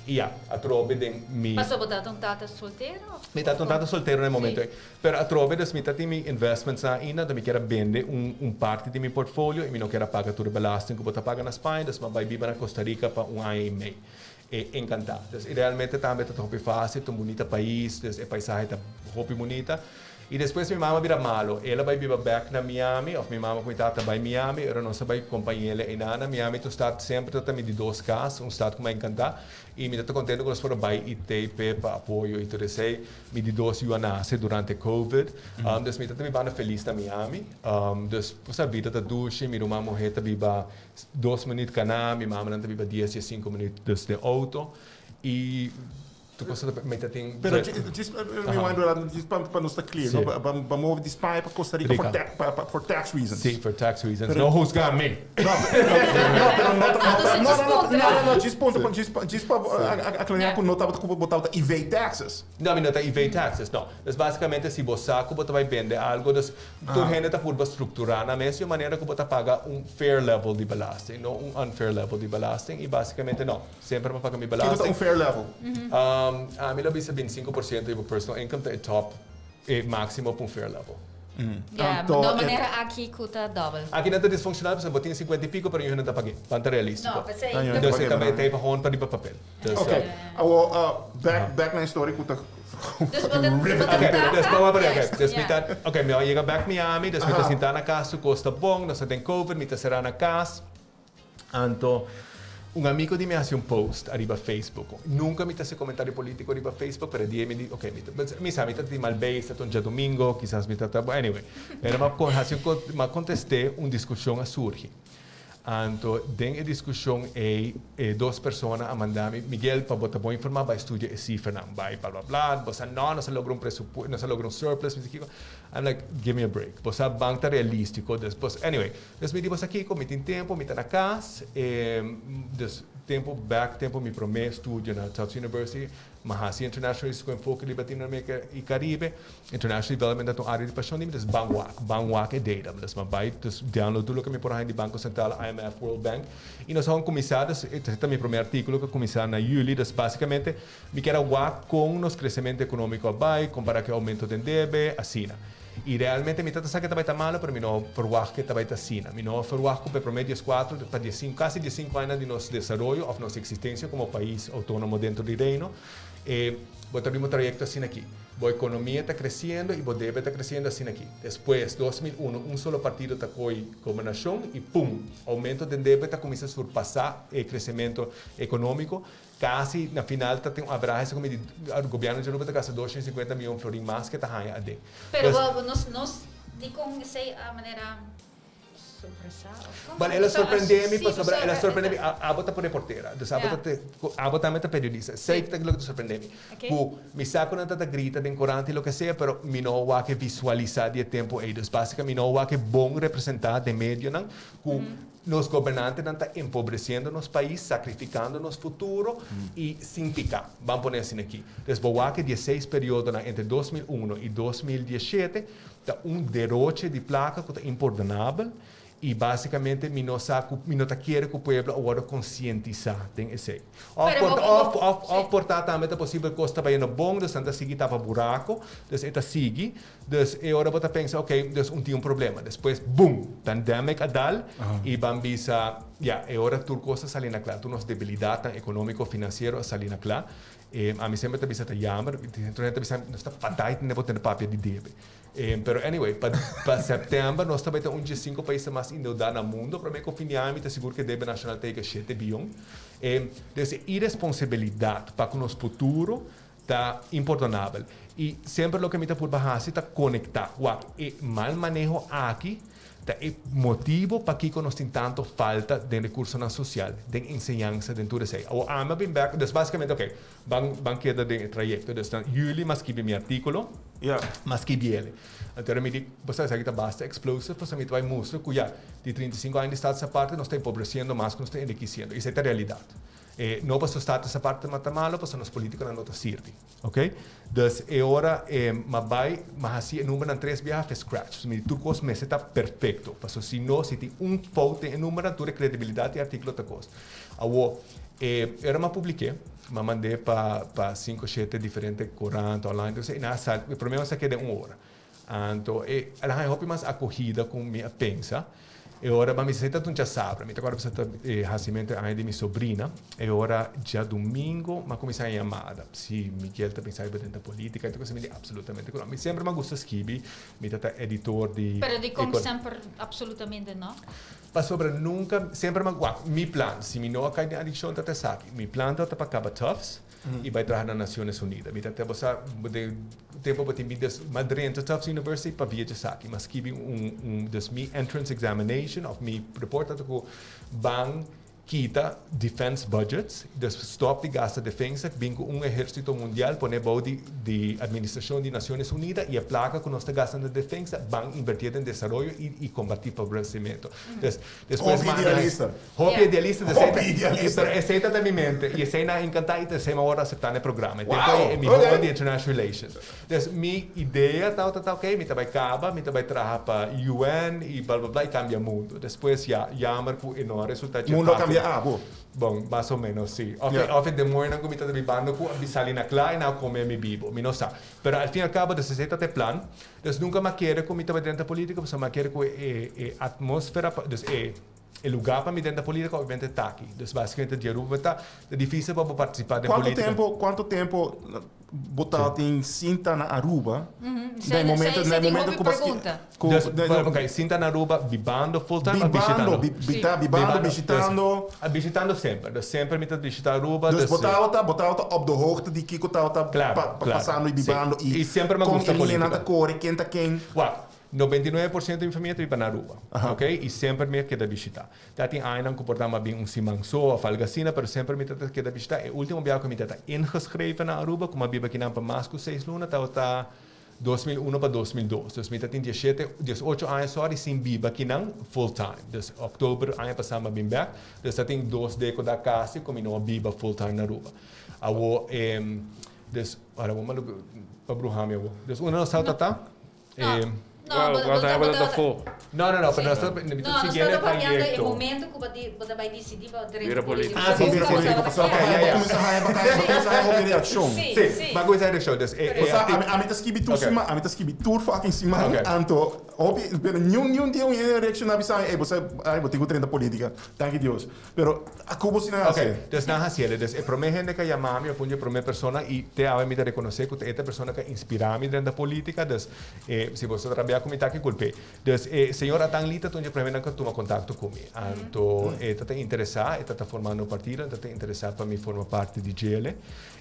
I ya, atrobe den mi. Pasobra bo tata un tata soltero of? Mi tata un tata soltero na e momento ei. Pero atrobe dus mi ta tin mi investmentsnan ainda, anto mi kier a bende un un parti di mi portfolio i mi no kier a paga tur e belasting ku bo ta paga na Spaña, dus mi a bai biba na Costa Rica pa un aña i mei. E enkantá. Dus i realmente tambe ta hopi fásil, ta un bunita pais, dus e paisahe ta hopi bunita. I despues mi mama bira malo. El a bai biba bek na Miami, of mi mama ku mi tata bai Miami, ora nos a bai kompañ'el einan na Miami. Ta un stad semper ta ta mi di dos kas, un stad ku mi a enkantá. I mi ta ta kontento ku nos por a bai i tei p'e pa apoyo i tur esei. Mi di dos yu a nase durante covid. Dus mi ta ta bibando felis na Miami. Dus bo sa bida ta dushi, mi ruman muhé ta biba dos minüt kaná, mi mamanan ta biba dies, diessinko minüt dus den outo. I. Tu cosa ta meta tin. Pero just rewind around just pa pa nos ta clear, no? Ba ba move di Spaña pa Costa Rica for tax pa pa for tax reasons. Sí, for tax reasons. No juzga mi. No, no, pero no ta no no no no no just punto just just pa aclarar cu no tabata cu bo tabata evade taxes. No, mi no ta evade taxes, no. Dus basicamente si bo sa cu bo ta bay bende algo, dus tur hende ta purba structura nan mes di un manera cu bo ta paga un fair level di belasting, no un unfair level di belasting y basicamente no. Semper pa paga mi Kiko ta belasting. un fair level? Ami lo bisa 25% di bo personal income ta e top, e maximo pa un fair level. Ja, Anto no e. manera aki ku ta dobbel. Aki nan ta disfunctional pasobra bo tin 50 y pico pero yu nan ta pag'é. Ban ta realistico. No, p'esei. Ah, yu nan ta Dus e pag'é, ta verdad? e ta gewoon pa riba papel. Dus, Ok, awor back back na e story ku ta Dus bo ta bo ta Ok, dus tata pa pa ok, juist, dus mi ja. ta ok, mi a yega back Miami, dus mi ta sinta na cas su cos ta bon, nos ta den covid, mi ta cera na cas. Anto, un amigo di mi a hasi un post ariba Facebook. Nunca mi ta hasi comentario politico riba Facebook, pero e dia mi di, ok, mi ta, mi sa, mi ta di mal beis, ta un djadomingo, kisas mi ta ta, anyway. Pero mi a hasi un, mi a contesté, un discusion a surgi. Anto, den e discusion ei, e dos persona a manda mi, Miguel, pa bo ta bon informa, bai studia e cifranan, bai bla bla bla, bo sa no, nos a logra un presupu, nos a logra un surplus, mi si kico. I'm like, give me a break. Bo sa ban ta realistico, despues, anyway. Dus mi di bo sa kiko, mi tin tempo, mi ta na kas, e dus tempo back tempo mi prome studio na Tufts University, M'a hasi International Relations ku enfoke di Latinoamerica i Caribe. International Development ta un área di pashon di mi, dus ban wak, ban wak e data. Dus m'a bai, dus download tur loke mi por haña di Banko Sentral, IMF, World Bank. I nos a kuminsá, dus e ta mi promé artíkulo ku a kuminsá na yüli. Dus básikamente mi kier a wak kon nos kresementu ekonómiko a bai, kompará ku e oumento den debe, asina. I realmente mi ta sa ke ta bai ta malo, pero mi no ferwagt ke ta bai ta asina. Mi no ferwagt ku pa e promé dieskuatro pa diesinku, kasi diesinku añanan di nos desaroyo òf nos eksistensia komo pais outónomo dentro di Reino, e bo ta bini un trayekto asina aki. Bo ekonomia ta kresiendo i bo debe ta kresiendo asina aki. Despues, 2001, un solo partido ta koi gobernashon i pum! Oumento den debe ta kuminsá surpasá e kresementu ekonómiko. Kasi na final ta tin un averahe segun mi di gobierno di Aruba ta gasta 250 miyon florin mas ke ta haña aden. Pero bo nos nos dikon esei a manera sorpresa of kon? Bueno, el a sorprende mi pasobra el a sorprende mi abo ta por reportera dus abo ta abo tambe ta periodista esei ta loke ta sorprende mi ku mi sa ku nan ta ta grita den korant i loke sea pero mi no wak e visualisa di e tempu ei dus basika mi no wak e bon representa den medionan ku Nos gobernantenan ta empobreciendo nos pais, sacrificando nos futuro y sin pica. Ban pone asina aki. Des bo wak e dieseis periodonan entre 2001 y 2017 ta un deroche di placa cu ta impordonabel y basicamente mi no sa cu mi no ta kere cu pueblo a wordo concientisa den esey. Of por of of of por ta tambe ta posibel cos ta bayendo bon dus nan ta sigui tapa buraco dus e ta sigui. Dus e ora bo ta pensa, ok, dus un tin un problema. Despues, boom, pandemic a dal y ban bisa, ya, e ora tur cos a sali na cla. Tur nos debilidadnan economico, financiero a sali na cla. E, ami semper ta bisa ta jammer, tur hende ta bisa, nos ta fadai tende bo tende papia di debe. E, pero anyway, pa, pa september nos ta bay ta un dje cinco paisnan mas endeuda na mundo. Prome cu fin di aña mi ta sigur cu e debe nacional ta yega shete biyon. E, dus e iresponsabilidad pa cu nos futuro Ta impordonabel. I semper loke mi ta purba hasi ta konektá. Wak, e mal maneho aki ta e motibo pakiko nos tin tanto falta den rekursonan sosial, den enseñansa, den tur esei. Awor ami a bin bèk, dus basikamente oke, ban ban keda den e trayekto. Dus na yüli mi a skibi mi artíkulo, mi a skibi el. Anto mi di, bo sa esaki ta basta explosive pasobra mi ta bai mustra ku ya, di 35 aña di Status Aparte nos ta empobresiendo mas ku nos ta enrikisiendo. Esei ta realidat. E no paso status aparte ta malo paso nos politiconan no ta sirbi. Ok? Dus e ora e ma bai ma haci e numbernan tres biaha fe scratch. So mi di tur cos mester ta perfecto. Paso si no si tin un fout den e numbernan tur e credibilidad di e articulo ta cos. Awo e ora mi a publike mi a mande pa pa cinco shete diferente corant online tur esey y nan a sali e prome a sa keda un ora. Anto e el a haña hopi mas acogida cu mi a pensa. E ora ba mi seta ta un djasabra. Mi ta acorda pasobra ta e hacimentu e aña di mi sobrina. E ora djadumingo mi a cuminsa haña yamada. Si Miguel ta pensa riba drenta politica y tur cosa. Mi di absolutamente cu no. Mi semper mi a gusta skibi. Mi ta ta editor di. Pero dicon semper absolutamente no? Pasobra nunca, semper mi a, wak, mi plan, si mi no a cay den adiccion ta ta esaki. Mi plan ta ta pa caba Tufts. I bai traha na Naciones Unidas. Mi ta te bo sa den tempo bo tin mi des m'a drenta Tufts University pa via djesaki. M'a skibi un un des mi entrance examination of mi report ta ku ban kita defense budgets, des stop di gasta defensa, bin ku un ehersito mundial pone bou di di administracion di Naciones Unidas i e plaka ku nos ta gasta na defensa ban invertié den desaroyo i i kombati pobrecimento. Des despues Hopi idealista. Hopi idealista. Hopi idealista. Pero esey ta den mi mente y esey nan a encanta y ta esey mi a worde acepta na e programa. E tempo ey mi hoben di International Relations. Dus mi idea tabata ta ok, mi ta bay caba, mi ta bay traha pa UN y bla bla bla y cambia mundo. Despues ya, jammer cu e no a resulta dje Mundo a cambia abo. Bon, mas o menos si. Of e of e demonionan cu mi ta bibando cu a sali na cla y nan a come mi bibo. Mi no sa. Pero al fin y al cabo, dus esey ta e plan. Dus nunca mi a kere cu mi ta bay drenta politica pasobra mi a kere cu e e atmosfera pa dus e E lugar pa mi den ta politica obviamente ta aki. Dus basicamente di Aruba ta ta dificil pa bo participa den Cuanto politica. tempo, cuanto tempo bo ta tin sinta na Aruba? Den momento, Se den tin momento hopi cu bo pregunta. cu Dus, den- bueno, ok, sinta na Aruba bibando full time of Bibando, bishitando? bi- bita, bibando, bishitando. Dus, bishitando semper. Dus semper mi ta bishita Aruba. Dus Dus, bo tabata, bo tabata op de hoogte di kico tabata Claro, pa, pa claro. pasando y Si. bibando y Y semper mi con gusta e liñanan politica. ta core, ken ta ken. Wak, 99% di mi famia ta biba na Aruba, ok? I semper mi a keda bishita. Ta tin añanan ku por ta mi a bin un siman so of algo asina, pero semper mi ta ta keda bishita. E ultimo biaha ku mi ta ta ingeschreven na Aruba, ku mi a biba akinan pa mas ku seis luna, tabata 2001 pa 2002. Dus mi ta tin dieshete, diesocho aña sorry, sin biba akinan full time. Dus oktober aña pasá mi a bin bèk. Dus ta tin dos dekoda kasi ku mi no a biba full time na Aruba. Awor, e. Dus, ora bo malu pa bruha mi abo. Dus unda nos tabata ta? No, no, Well, bo bo ta tabata bo ta fo. No, no, no, pero Sí. nos ta, mi No, ta nos siguiendo tabata e papiando e trayecto. momento ku bo di bo ta bai disidí pa drenta Bira polítika. político. Ah, sí, Bira sí, sí. político. Ok, ya, Bo ya. kuminsá haña bo kuminsá haña hopi reakshon. Sí, Sí, sí. bo a kuminsá reakshon. Dus e, e Osea, arti- ami, ami ta skibi tur Ok. siman, ami ta skibi tur fucking siman, Ok. anto hopi, pero niun niun dia un hende reakshoná bisa mi, ey, bo sa, ay, bo tin ku drenta polítika. Danki Dios. Pero a ku bo si nan Ok, hasi? dus nan hasi el. Dus e promé hende ku a yama mi, of un di e promé persona, i te awe mi ta rekonosé ku ta e ta persona ku a inspirá mi drenta polítika, dus e si boso ta rabia ku mi ta aki kulp'é. Dus e señor Atan Lee ta un di e primeronan ku a tuma kontakto ku mi. Anto e ta ta interesá, e ta ta formando un partido, e ta ta interesá pa mi forma parti di djele.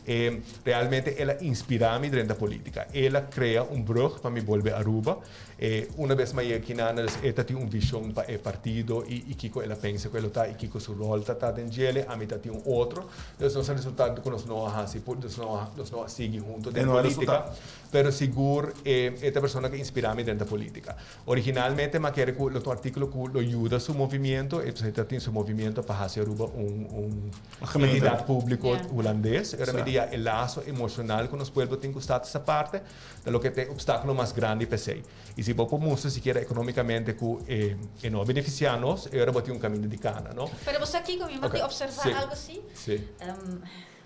E realmente el a inspirá mi drenta polítika. El a krea un brug pa mi bolbe Aruba. E una bes mas yega kinan dus e ta tin un vision pa e partido y y kico el a pensa cu e lo ta y kico su rol ta ta den djele, ami ta tin un otro. Dus nos a resulta cu nos no a haci nos no a nos no a sigui hunto den E no a politica. resulta. Pero sigur e e ta persona cu a inspira mi den ta politica. Originalmente mi a kere cu lo ta un articulo cu lo yuda su movimiento, e ta tin su movimiento pa haci Aruba un un Gemeente. entidad publico Hulandes. Ora mi Sa. di ya e lazo emocional cu nos pueblo tin cu Status Aparte, Ta loke ta e obstáculo mas grandi p'esei. I si bo por mustra sikiera economicamente cu e e no a beneficia nos, e ora bo tin un caminda di cana, no? Pero bo sa kico mi Ok, mati observa sí, algo así? sí.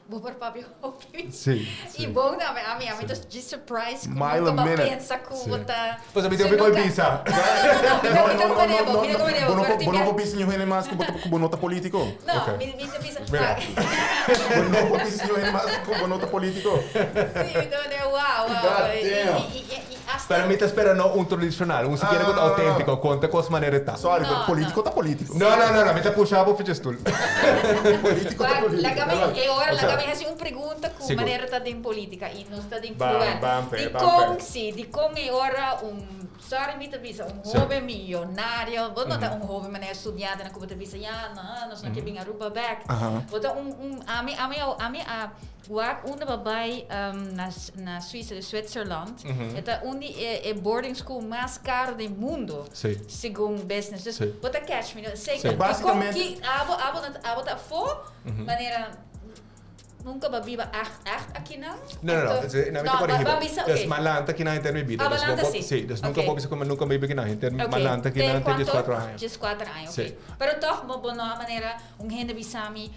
Bo por papia hopi. Sí, I sí. bon tambe, ami ami ta djis surprise cu Mile nunca a bo a minute. pensa cu Sí. bo ta. Pues ami Si tin hopi nunca- bisa. No, no, no, no, no, mi ta como de bo, mi ta como de bo, Bo no pero por tin bo no bia- por bisa niun hende mas cu bo ta cu bo no ta politico. No, Ok. mi mi ta bisa. Mira. Bo no por bisa niun hende mas cu bo no ta politico. Sí, mi ta manera wow, wow. God I, damn. i, i, i hasta Pero mi ta spera no un tradicional, un sikiera cu ta Ah. autentico, conta cos manera e ta. Sorry, No, pero politico no. ta politico. No, no, no, no, mi ta pusha bo ficha stoel. Politico ta Wak, politico. laga mi, e ora O sea, laga mi hasi un pregunta cu Sigur. manera ta den politica y nos ta den Bam, fluent. bam, pe, Di bam, con, pe. sí, di con e ora un Sorry mi ta bisa un Sí. hoben millonario, bo no ta un hoben manera studiante na cu bo ta bisa ya no, nos no ke bin Aruba bek. Aha. Bo ta un un ami ami ami a wak unda bo bai na na Suiza, de Zwitserland. E ta un di e e boarding school mas caro den mundo. Sí. Segun business. Dus Sí. bo ta catch mi no? Zeker. Sí. Di con Basicamente- ki abo abo no abo ta afo manera Nunca bo a biba echt echt akinan? No, no, no. Anto- No, mi ta corrigi bo. ba bisa, Dus oké. malanta kinan henter mi bida. Ah, Dus malanta bo- sí. Sí, dus nunca Oké. bo bisa como nunca biba kinan henter Oké. malanta Te kinan te cuanto? 14 aña. 14 aña, oké. Sí. Pero toch, bo bo no a manera un hende bisa mi,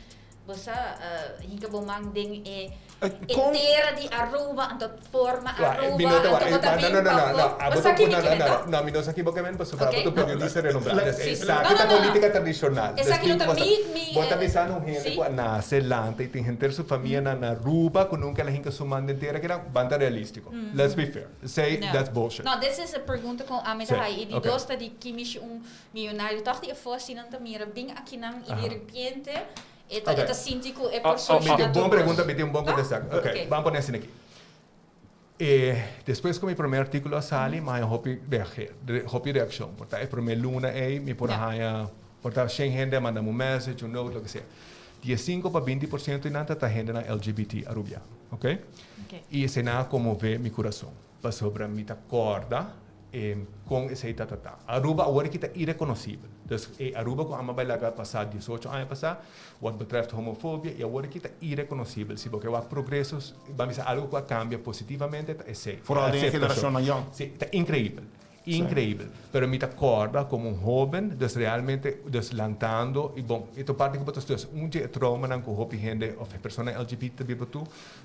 bo sa, hinka bo man den e Eh, e con- tera di Aruba, anto forma Wa, Aruba, mi no te wa, anto bo ta no, bin no, no, no, pafó. no, abo Bo sa ta ki mi no, no, kimen, no, toch? no, mi no sa ki bo kemen, pasobra Oké. abo ta periodista renombrá. Like- Dus Sí. esaki No, no, ta no, no. política tradicional. Dus Esaki no tin ta cosa- mi- mi, Bo ta eh, bisa un hende sí. ku a nase, lanta i tin henter su famia na na Aruba, ku nunka el a hinka su man den tera, keda banda realístiko. Let's be fair. Say No. that's bullshit. No, this is a pregunta ku ami ta Sí, haci. I di oké. dos ta di ki mishi un millonario toch di afó si nan ta mira bin akinan i di Aha. repente e ta Oké. e ta sinti ku e Oh, por oh, soluciona Mi tin un tur bon kos. pregunta, mi tin un bon No? kontestá. Oké, Oké. ban pone asina aki. E despues ku mi promé artíkulo a sali, mi haña hopi reageer, hopi reakshon. Por ta e promé luna ei mi por a haña, por ta shen hende a manda mi un message, un note, loke sea. Diesinko pa binti por siento di nan ta ta hendenan LGBT arubiano, oké? I esei nan a konmové mi kurason, pasobra mi ta kòrda E kon esei ta tratá. Aruba awor aki ta irekonosibel. Dus e Aruba ku amo bai laga pasá diesocho aña pasá, wat betreft homofobia, i awor aki ta irekonosibel. Si bo ke wak progreso, ban bisa algu ku a kambia positivamente ta esei. E Foral den e aceptacion. generashonnan yòn. Si, ta inkreibel. Inkreibel. Pero mi ta kòrda komo un hóben, dus realmente, dus lantando, i bon, e ta parti ku bo ta studia. Un dje e traumanan ku hopi hende òf e persona LGBT ta biba tu,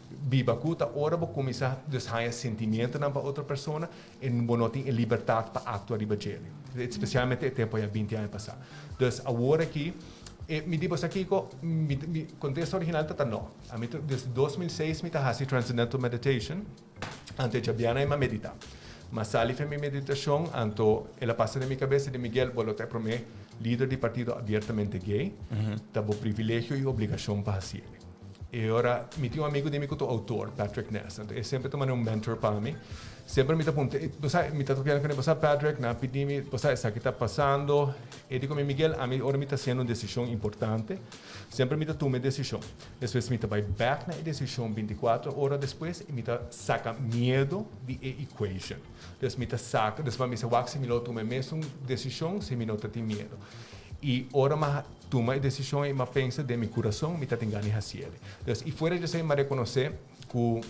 biba ku ta ora bo kuminsá dus haña sentimientonan pa otro persona, E bo no tin e libertad pa actua riba djele. Especialmente e tempo ya binti aña pasa. Dus awor aki, e mi di boso kico, mi mi contesta original ta ta no. Ami ta desde 2006 mi ta haci transcendental meditation, anto e djabiana e m'a medita. M'a sali fe mi meditacion, anto el a pasa den mi cabeza di Miguel, bo lo ta e prome lider di partido abiertamente gay, ta bo privilegio y obligacion pa haciele. E ora mi tin un amigo di mi cu ta autor, Patrick Ness. Anto e semper ta manda un mentor pa mi. Semper mi ta puntra, bo sa, mi ta topiando cu ne, bo sa Patrick, nan a pidi mi, bo sa esaki ta pasando. E di cu mi, Miguel, ami ora mi ta haciendo un decision importante, semper mi ta tuma e decision. Despues mi ta bay back na e decision binticuatro ora despues y mi ta saca miedo di e equation. Dus mi ta saca, dus pa mi sa wak si mi lo tuma e mesun decision si mi no ta tin miedo. Y ora mi a tuma e decision ey, mi a pensa den mi curason, mi ta tin gana di haciele. Dus y fuera di esey mi a reconoce cu.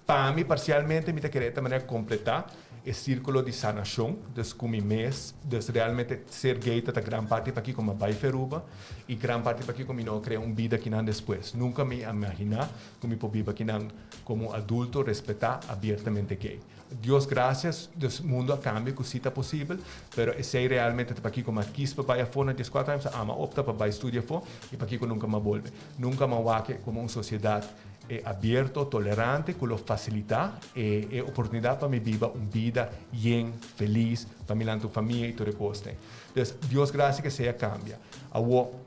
Pa mi parcialmente mi ta kere e ta manera completa e circulo di sanacion, dus cu mi mes, dus realmente ser gay ta ta gran parti pakico mi a bay fe Aruba y gran parti pakico mi no a crea un bida akinan despues. Nunca mi a imagina cu mi por biba akinan como un adulto respeta abiertamente gay. Dios gracias, dus mundo a cambia cu si ta posibel, pero esey realmente ta pakico mi a kies pa bay afo na diescuatro aña, pasobra ama opta pa bay studia afo y pakico nunca mi a bolbe. Nunca mi a wak como un sociedad e abierto, tolerante cu lo facilita e e oportunidad pa mi biba un bida yen, feliz, pa mi lanta un famia y tur e cosnan. Dus, Dios gracia cu esey a cambia. Awo,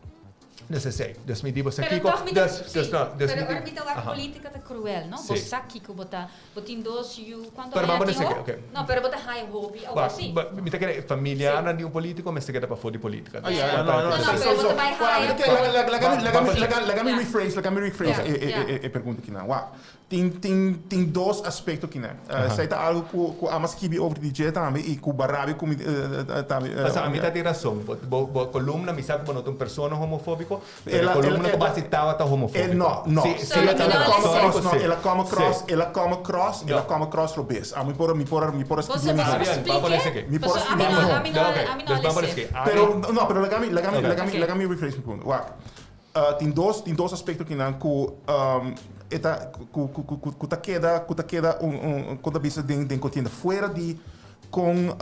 dus esey. Dus mi di bo sa Pero kico, toch mi ta, dus, sí, dus no, dus pero mi di, ora mi ta wak aha. politica ta cruel, no? Bo Sí. sa kico bo ta, bo tin dos yu, cuanto Pero aña ban tin pone ho? esaki, okay. No, pero bo ta haya hopi, awo Wak, sí. ba, mi ta kere familiarnan di un politico mester keda pafó di politica. Ah, ja, ja, no, no, No, no, so, pero bo so, ta bai wak, haya mi ta kere, laga, laga, laga, laga, Ban mi, laga, laga mi Ja. rephrase, laga mi rephrase Ja, e, e, ja. e, e pregunta kinan. Wak, tin, tin, tin dos aspecto kinan. Aha. Esei ta algo ku, ku ama skibi over di dje tambe i ku Barabi ku mi, tambe, Pasobra ami ta tin rason. Bo, bo, bo columna, mi sa ku bo no ta un persona homofóbico, Pero El a- columna el- cu basi tawata homofóbico. Eh, no, no. Sí, sí, Sorry, El a mi no come a across, lesa. no, Sí. el a come across, Sí. el a come across, el a No. come across robes. A mi por, mi por, mi por Boso escribir boso mihó. Ariel, explique? vamos a poner ese Mi por Paso ami escribir no, mihó. ami no, No, ok. ami no Dus vamos a lesa. poner Pero, no, pero laga mi, laga mi, Ok. laga mi, Ok. laga mi rephrase mi punto. Wak. Tin dos, tin dos aspecto kinan ku, e ta, ku, ku, ku, ku ta keda, ku ta keda un, un, ku ta bisa den, den contienda. Fuera di con,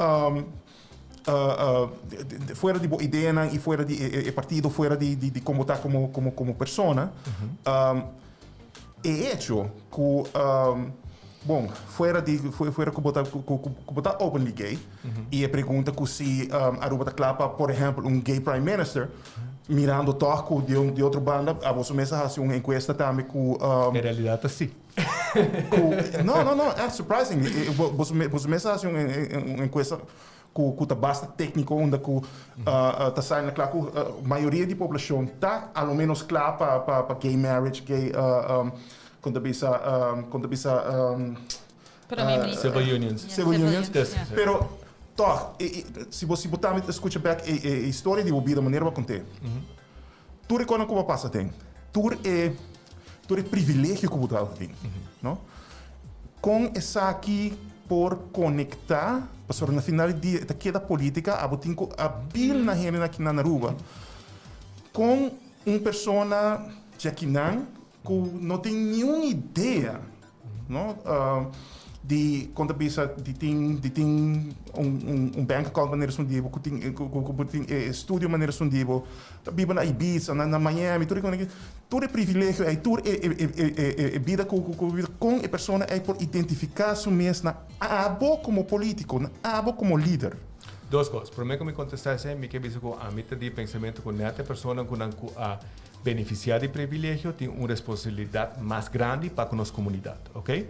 fuera di bo ideanan y fuera di e partido, fuera di con bo ta como persona, e hecho cu, bon, fuera di, fuera cu bo ta, cu bo ta openly gay, y e pregunta cu si Aruba ta cla pa, por ehempel, un gay prime minister, mirando toch cu di otro banda, abo su mes a haci un encuesta tambe cu... En realidad ta si. Ku, no, no, no, echt surprisingly. Boso, boso mes a hasi un, un encuesta ku, ku ta basta técnico, unda ku ta sali na kla ku mayoria di poblacion ta a lo menos kla pa, pa, pa gay marriage, gay, kon ta bisa, kon ta bisa, Prome minister. Civil unions. Ja, Civil unions. ja. Pero toch, si bo, si bo tambe ta skucha bek e, e historia di bo bida manera bo a kont'é. Tur e konan ku bo a pasa den, tur e tur e privilegio ku bo ta tin, no? Kon esaki por konektá, pasobra na final di dia e ta keda polítika, abo tin ku apil na hende akinan na Aruba. Kon un persona dje akinan ku no tin niun idea, no? Di kon ta bisa di tin di tin un un un bank account manera esun di bo ku tin ku ku bo tin e estudio manera esun di bo ta biba na Ibiza na na Miami tur e kos tur e privilegio ei tur e e e e e bida ku ku ku kon e persona ei por identifiká su mes na abo komo polítiko na abo komo lider. Dos kos. Promé ku mi kontestá esei mi ke bisa ku ami ta di pensamentu ku nèt e personanan ku nan ku a Benefisiá di privilegio tin un responsabilidat mas grandi pa ku nos komunidat, ok?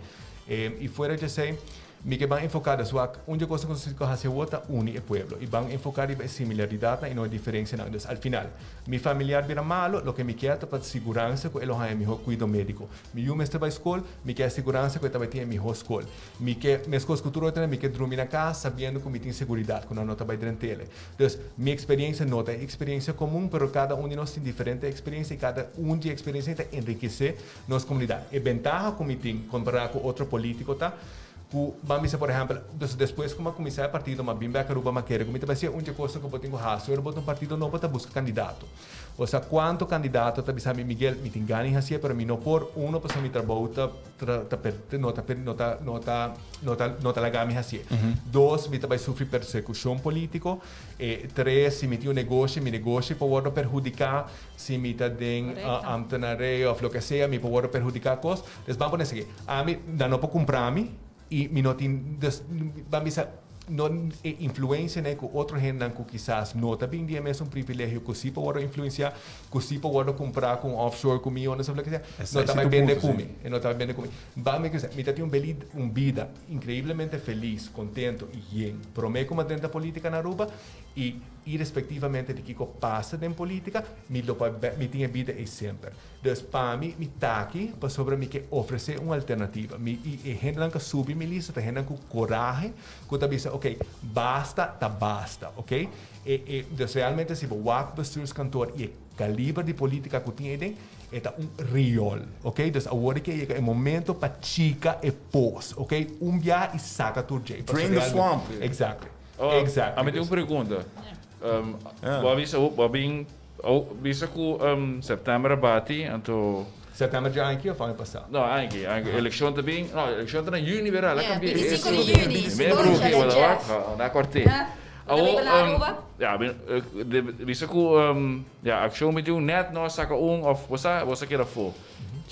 I fuera di esei, mi ke ban enfoká des wak un dje kosnan ku nos tin ku hasi awor ta uni e pueblo i ban enfoká riba e similaridatnan i no e diferensianan. Dus al final, mi familiar bira malu, loke mi kier ta pa siguransa ku e lo haña mihó kuido médiko. Mi yu mester bai skol, mi ke asiguransa ku e ta bai tin e mihó skol. Mi ke, meskos ku tur otro, mi ke drumi na kas sabiendo ku mi tin seguridat, ku nan no ta bai drentele. Dus, mi experiencia no ta e experiencia comun, pero cada un di nos tin diferente experiencia y cada un di e experiencia ta enriquece nos comunidad. E bentaha cu mi tin compara cu otro politico ta cu, ban bisa por ehempel, dus despues cu mi a cuminsa e partido, mi a bin bek Aruba, mi a kere cu mi ta bay haci un dje cosa cu bo tin cu haci ora bo ta un partido nobo ta busca candidato. Osea, cuanto candidato ta bisa mi, Miguel, mi tin gana di hacié, pero mi no por, uno, pasobra mi trabou ta ta no ta no ta no ta no ta no ta laga mi hacié. Dos, mi ta bai sufri persecucion politico. E tres, si mi tin un negoshi, mi negoshi por wordo perhudica. Si mi ta den ambtenarij of loke sea, mi por wordo perhudica cos. Dus ban pone esaki. Ami, nan no por cumpra mi y mi no tin, dus ban bisa no e influencianan cu otro hendenan cu kisas no ta bin di e mesun privilegio cu si por wordo influencia, cu si por wordo cumpra cu un offshore cu miyones of loke sea, no ta bay bende cu mi, e no ta bay bende cu mi. Ban mi kisa, mi ta tin un beli un bida increiblemente feliz, contento y yen prome cu mi a drenta politica na Aruba y irespectivamente di kico pasa den politica, mi lo por mi tin e bida ey semper. Dus pa mi, mi ta aki pasobra mi ke ofresé un alternativa. Mi i e hendenan ku a subi mi lista ta hendenan ku korahe ku ta bisa, ok, basta ta basta, ok. E e dus realmente si bo wak bestuurskantoor y e kaliber di politica ku tin eyden, e ta un riool, ok. Dus awor ke yega e momento pa chika e pos, ok, un biaha y saka tur djey. Drain the swamp. Exactly. Exactly. Ami tin un pregunta. Bo a bisa bo a bin bisa ku september a bati anto. September dje aña aki of aña pasá? No, aña aki. Aña aki. Elekshon ta bin. No, elekshon ta na yüni bera. La kambia. 25 di yüni. Mi bruki bo ta wak. Na kòrt'é. Awor, ya, bisa ku ya Akshon 21 nèt no a saka un òf bo sa bo sa keda afó.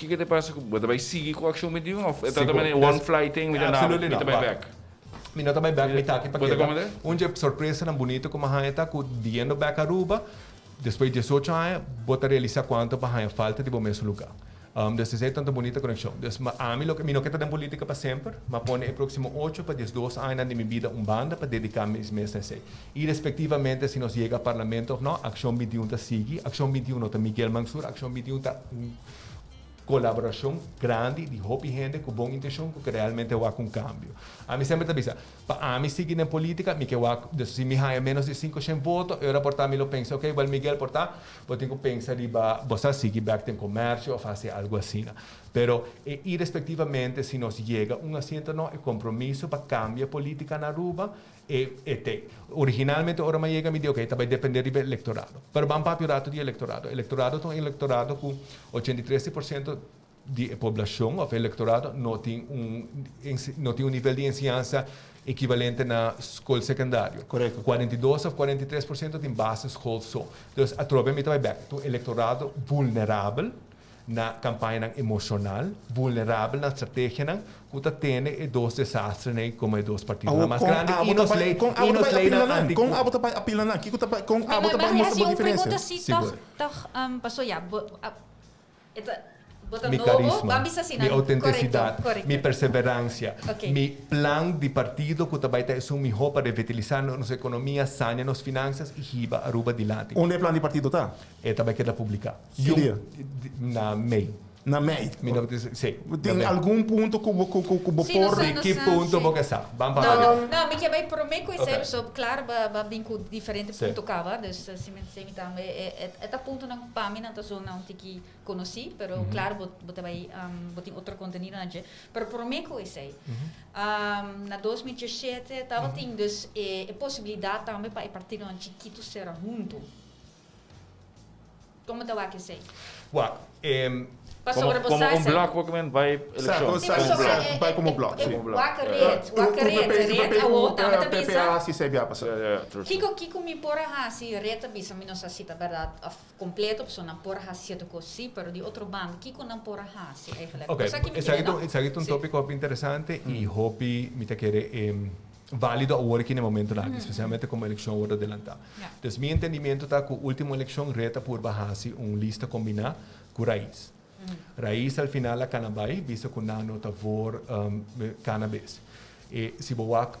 Kiko ta pasa ku bo ta bai sigui ku Akshon 21 òf e ta ta manera one fly thing mi ta na mi ta bai bèk? Mi no ta bai bèk, mi ta aki pa keda. Un dje sorpresanan bunito ku mi a haña ta ku biendo bèk Aruba, Despues di diesocho aña, bo ta realisa cuanto bo a haña falta di bo mesun lugar. Dus esey ta un bunita conexion. Dus ma ami loke, mi no ke ta den politica pa semper, ma pone e proximo ocho pa diesdos añanan di mi bida un banda pa dedica mi mes na esey. Irespectivamente si nos yega parlamento of no, Accion 21 ta sigui. Accion 21 no ta Miguel Mansur, Accion 21 ta un colaboracion grandi di hopi hende cu bon intencion cu ke realmente wak un cambio. Ami semper ta bisa, Pa ami sigui den politica, mi ke wak, dus si mi haña menos di 500 voto, e ora por ta mi lo pensa, ok, wel Miguel por ta, bo tin ku pensa riba, bo sa sigui bek den comercio of hasi algo asina. Pero e irespectivamente si nos yega un asiento o no, e compromiso pa cambia politica na Aruba, e e te. Originalmente ora mi a yega mi di ok, ta bay depende riba e electorado. Pero ban papia un rato di electorado. Electorado ta un electorado ku 83 por ciento di e poblacion of electorado no tin un no tin un nivel di enseñansa equivalente na scol secundario. Correcto. 42 of 43% tin basisschool so. Dus atrobe mi ta bay bek. Ta un electorado vulnerabel na campañanan emocional, vulnerabel na strategianan cu ta tene e dos desastrenan como e dos partidonan mas grandi y nos ley y nos leynan anti Con abo ta bay apila nan? Kico ta bay con abo ta bay mustra bo diferencia? Mi a haci un pregunta si Sigur. toch toch paso ya bo E ta bo ta Mi nobo, carisma, ban bisa asina. mi autenticidad, Correcto, correcto. mi perseverancia, Ok. mi plan di partido cu ta bay ta esun miho pa revitalisa nos economia, sania nos finanzas y hiba Aruba dilanti. Unda e plan di partido ta? E ta bay keda publica. Ki dia? Na mei. Na mei. Mi no ta si. Tin algun punto cu bo cu bo Sí, no por. sa, Di no ki sa, punto sí. bo ke sa? Ban pa No, habri. no, mi ke bay prome cu esey, Ok. pasobra claro ba ba bin cu diferente Sí. punto caba, dus si mi si mi tambe e e e ta puntonan pa mi nan ta zona un tiki conoci, pero claro bo bo ta bay bo tin otro contenido na dje. Pero prome cu esey, na 2017 tabatin dus e e posibilidad tambe pa e partidonan chikito cera hunto. Como ta wak esey? Wak, e. Pasobra bo Como sa un esey. blok bo kimen bai elekshon. Sí, pasobra e, Bai como blok, sí. Wak red, wak red, red awo tambe ta bisa. PPA si CBA pasa. Ja, ja, true, true. Kiko, kiko mi por a hasi, red ta bisa, mi no sa si ta berdad of completo, pasobra nan por a hasi cierto cos si, pero di otro banda, kiko nan por a hasi eigenlijk? Ok, Bo sa ki mi esaki kere, ta un, no? esaki ta un Sí. topico hopi interesante y hopi mi ta kere Válido awor aki na e momentonan aki, spesialmente komo elekshon wòrdu adelantá. Dus mi entendimiento ta ku último elekshon Red a purba hasi un lista kombiná ku Raiz. Raiz al final a kana bai bisa ku nan no ta voor cannabis. E si bo wak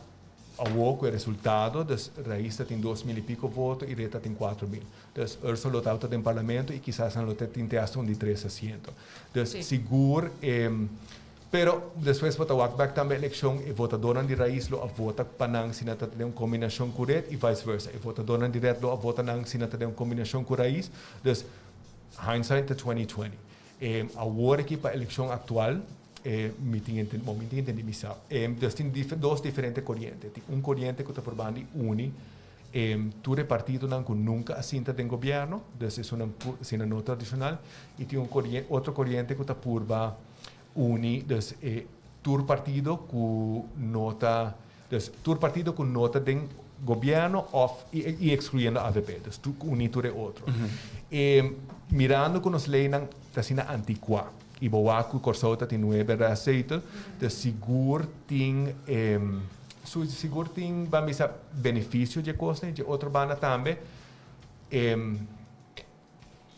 awor ku e resultado, dus Raiz ta tin 2000 i piko voto i Red ta tin 4000. Dus Ursula lo tabata den parlamento i kisas nan lo ta tin te hasta un di tres asiento. Dus sigur e. Pero despues bo ta wak bek tambe elekshon, e votadornan di Raiz lo a vota pa nan si nan ta den un kombinashon ku Red i vice versa. E votadornan di Red lo a vota nan si nan ta den un kombinashon ku Raiz. Dus hindsight ta 2020. E awor aki pa elekshon aktual e mi tin enten, bon mi tin entendi mi sa. E dus tin dos diferente koriente. Tin un koriente ku ta probando di uni e tur e partidonan ku nunka a sinta den gobièrnu, dus esunnan ku asina no tradishonal, i tin un otro koriente ku ta purba Uni, dus e tur partido ku no ta, dus tur partido ku no ta den gobierno of i excluyendo avp, dus tur uni tur e otro. E mirando ku nos leynan ta asina antikua i bo wak ku Kòrsou ta tin nuebe restzetel, dus sigur tin e sigur tin ban bisa benefisio dje kosnan i dje otro banda tambe e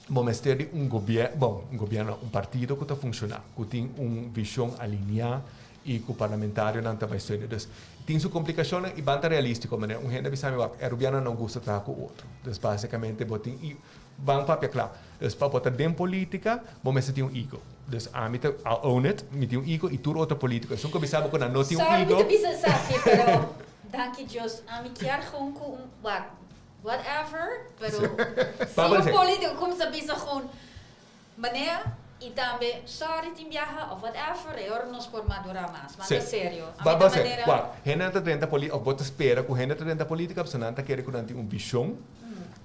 Bo mester di un gobier, bon, un gobierno no, un partido cu ta funciona, cu tin un vision alinea y cu parlamentarionan ta bay steuna. Dus, tin su complicacionnan y ban ta realistico, manera un hende a bisa mi wak, e Rubianonan no gusta traha cu otro. Dus, basicamente bo tin, y ban papia cla, dus pa bo ta den politica, bo mester tin un ego. Dus ami ta, I'll own it, mi tin un ego y tur otro politico. Esun cu a bisa bo cu nan no tin un Sorry mi ego. ta bisa esaki, pero. Danki Dios, ami kier gewoon ku un, wak, whatever, pero si un politico kumsa bisa gewoon manera y tambe sorry tin biaha of whatever, e ora nos por madura mas. Ma ta serio. Ami ta manera. Wak, hende ta drenta política, of bo ta spera ku hende ta drenta política pasobra nan ta kere ku nan tin un vishon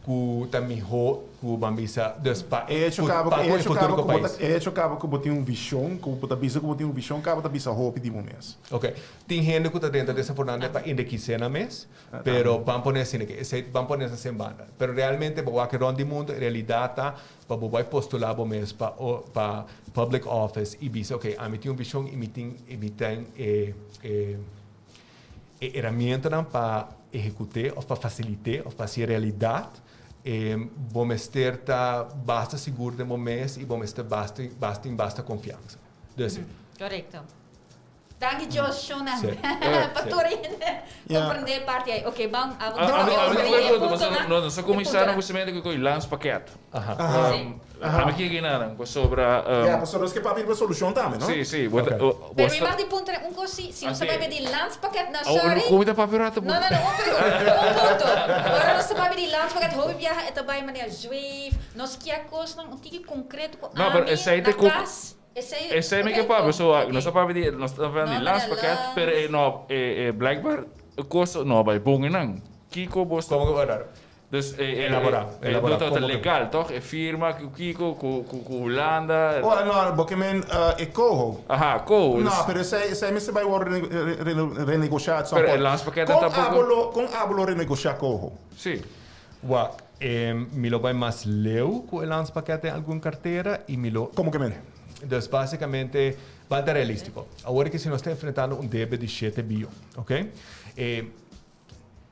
ku ta mihó ku ban bisa, dus pa E hecho kaba pa e ku e hecho futuro kaba ku ku bo ta pais. e hecho kaba ku bo tin un vishon, ku bo ta bisa ku bo tin un vishon kaba ta bisa hopi di bo mes. Ok, tin hende ku ta drenta desafortunadamente pa enrikisé nan mes, pero ban pone asina ke esei ban pone esei en banda. Pero realmente bo wak rònt di mundu e realidat ta pa bo bai postulá bo mes pa pa public office i bisa ok ami tin un vishon i mi tin i mi ten e e e heramientanan pa ehekut'é òf pa fasilit'é òf pa hasié realidat e bo mester ta basta sigur den bo mes i bo mester basta basta tin basta konfiansa. Dus. Korekto. Danki Dios shownan pa tur hende comprende e parti ai. Ok, ban a puntonan. Nos a cuminsa na justamente cu e landspakket. Ami kier gina nan pasobra. Ya, pasobra nos ke papia riba solucion tambe, no? Si, si. Pero mi mag di puntra un cos si, si nos ta papia di landspakket, no, sorry. Como mi ta papia rato? No, no, no, un pregunta, un punto. Ora nos ta papia di landspakket, hopi biaha e ta bay manera zweef, nos kier cosnan un tiki concreto cu ami na cas. Esei mi ke papia, so nos a papia di, nos ta papia di landspakket, pero e no, e blijkbaar e kos no a bai bon einan. Kiko bo sta. Komo ke ora? Dus e, Elabora, elabora, ta komo ke. legal toch? E firma ku kiko, ku ku Hulanda. Oh no, bo ke men e coho. Aha, coho. No, pero esei, esei mester bai wòrdu renegosha at some Pero e point. landspakket Kon tampoko. abo lo, kon abo lo renegosha coho? Si. Wak, mi lo bai mas leu ku e landspakket den algun kartera i mi lo. Komo ke mene? Dus básikamente, ban ta realístiko. Awor ke si nos ta enfrentando un debe di shete biyon, oke? E,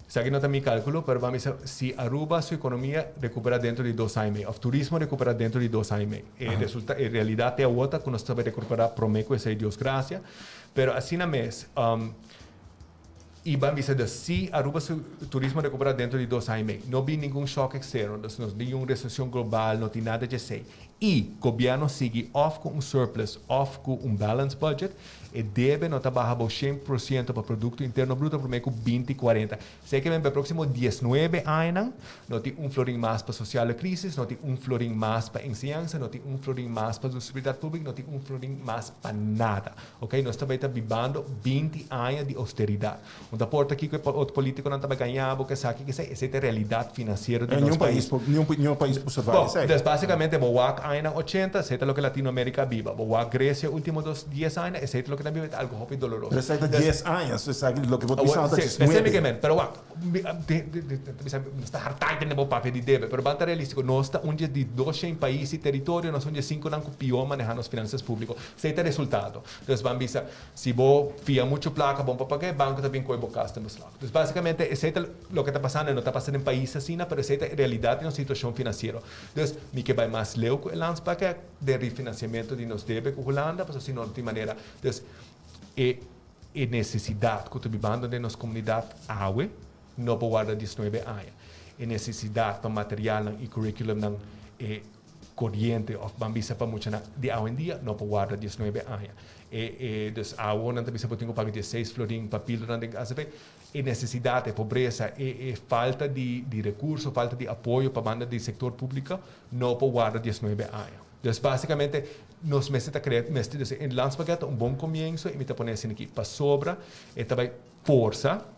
esaki no ta mi kálkulo, pero ban bisa si Aruba su ekonomia rekuperá dentro di dos aña i mei, òf turismo rekuperá dentro di dos aña i mei. E resulta, e realidat te awor ta ku nos ta bai rekuperá promé ku esei, Dios grasia. Pero asina mes, I ban bisa dus si Aruba su turismo recupera dentro di dos aña y mei. No bin ningun shock externo, dus no tin un recesion global, no tin nada djesey. I gobierno sigui of cu un surplus of cu un balanced budget, e debe no ta baha bou shen por ciento pa producto interno bruto prome cu binti cuarenta. Esey ke men pa e proximo diesnuebe añanan no tin un florin mas pa sociale crisis, no tin un florin mas pa enseñansa, no tin un florin mas pa seguridad publico, no tin un florin mas pa nada. Ok, nos ta bay ta bibando binti aña di austeridad. Un ta porta kico e otro politiconan ta bay gaña bo, kesaki, kesei, esey ta e realidad financiero di nos pais. Niun pais, niun pais por survive Bo, esey. dus basicamente bo wak añanan ochenta, esey ta loke Latinoamerica a biba. Bo wak Grecia ultimo dos, dies aña, esey ta loke nan biba, e ta algo hopi doloroso. Pero esey ta Dus, dies aña, so esaki loke bo ta Awor, bisa ta si, djes esey mi nuebe. ke men, pero wak, mi a, de, de, de, ta bisa, nos ta hartá tende bo papia di debe, pero ban ta realistico, nos ta un dje di doshen pais y teritorio, nos ta un dje cinconan cu pior maneha nos finanzas publico. Esei ta resultado. Entonces ban bisa, si bo fia mucho placa bon pa paga, e banco ta bin coge bo cas den beslag. Dus basicamente esei ta loke ta pasando, e no ta pasa den pais asina, pero esei ta e realidad di nos situacion financiero. Dus mi ke bai mas leu cu e landsbank den refinanciamento di nos debe cu Hulanda, pasobra si no no tin manera. Dus e e necesidad cu ta bibando den nos comunidad awe no por warda diesnuebe aña. E necesidad pa materialnan y curriculumnan e Koriente of ban bisa pa muchanan di awendia no por warda diesnuebe aña. E e dus awo nan ta bisa bo tin ku paga diesseis florin pa pildonan den AZV. E nesesidat, e pobresa, e e falta di di rekurso, falta di apoyo pa banda di sektor públiko no por warda diesnuebe aña. Dus básikamente nos mester ta krea, mester dus e landspakket ta un bon komienso i mi ta pone asina aki pasobra e ta bai forsa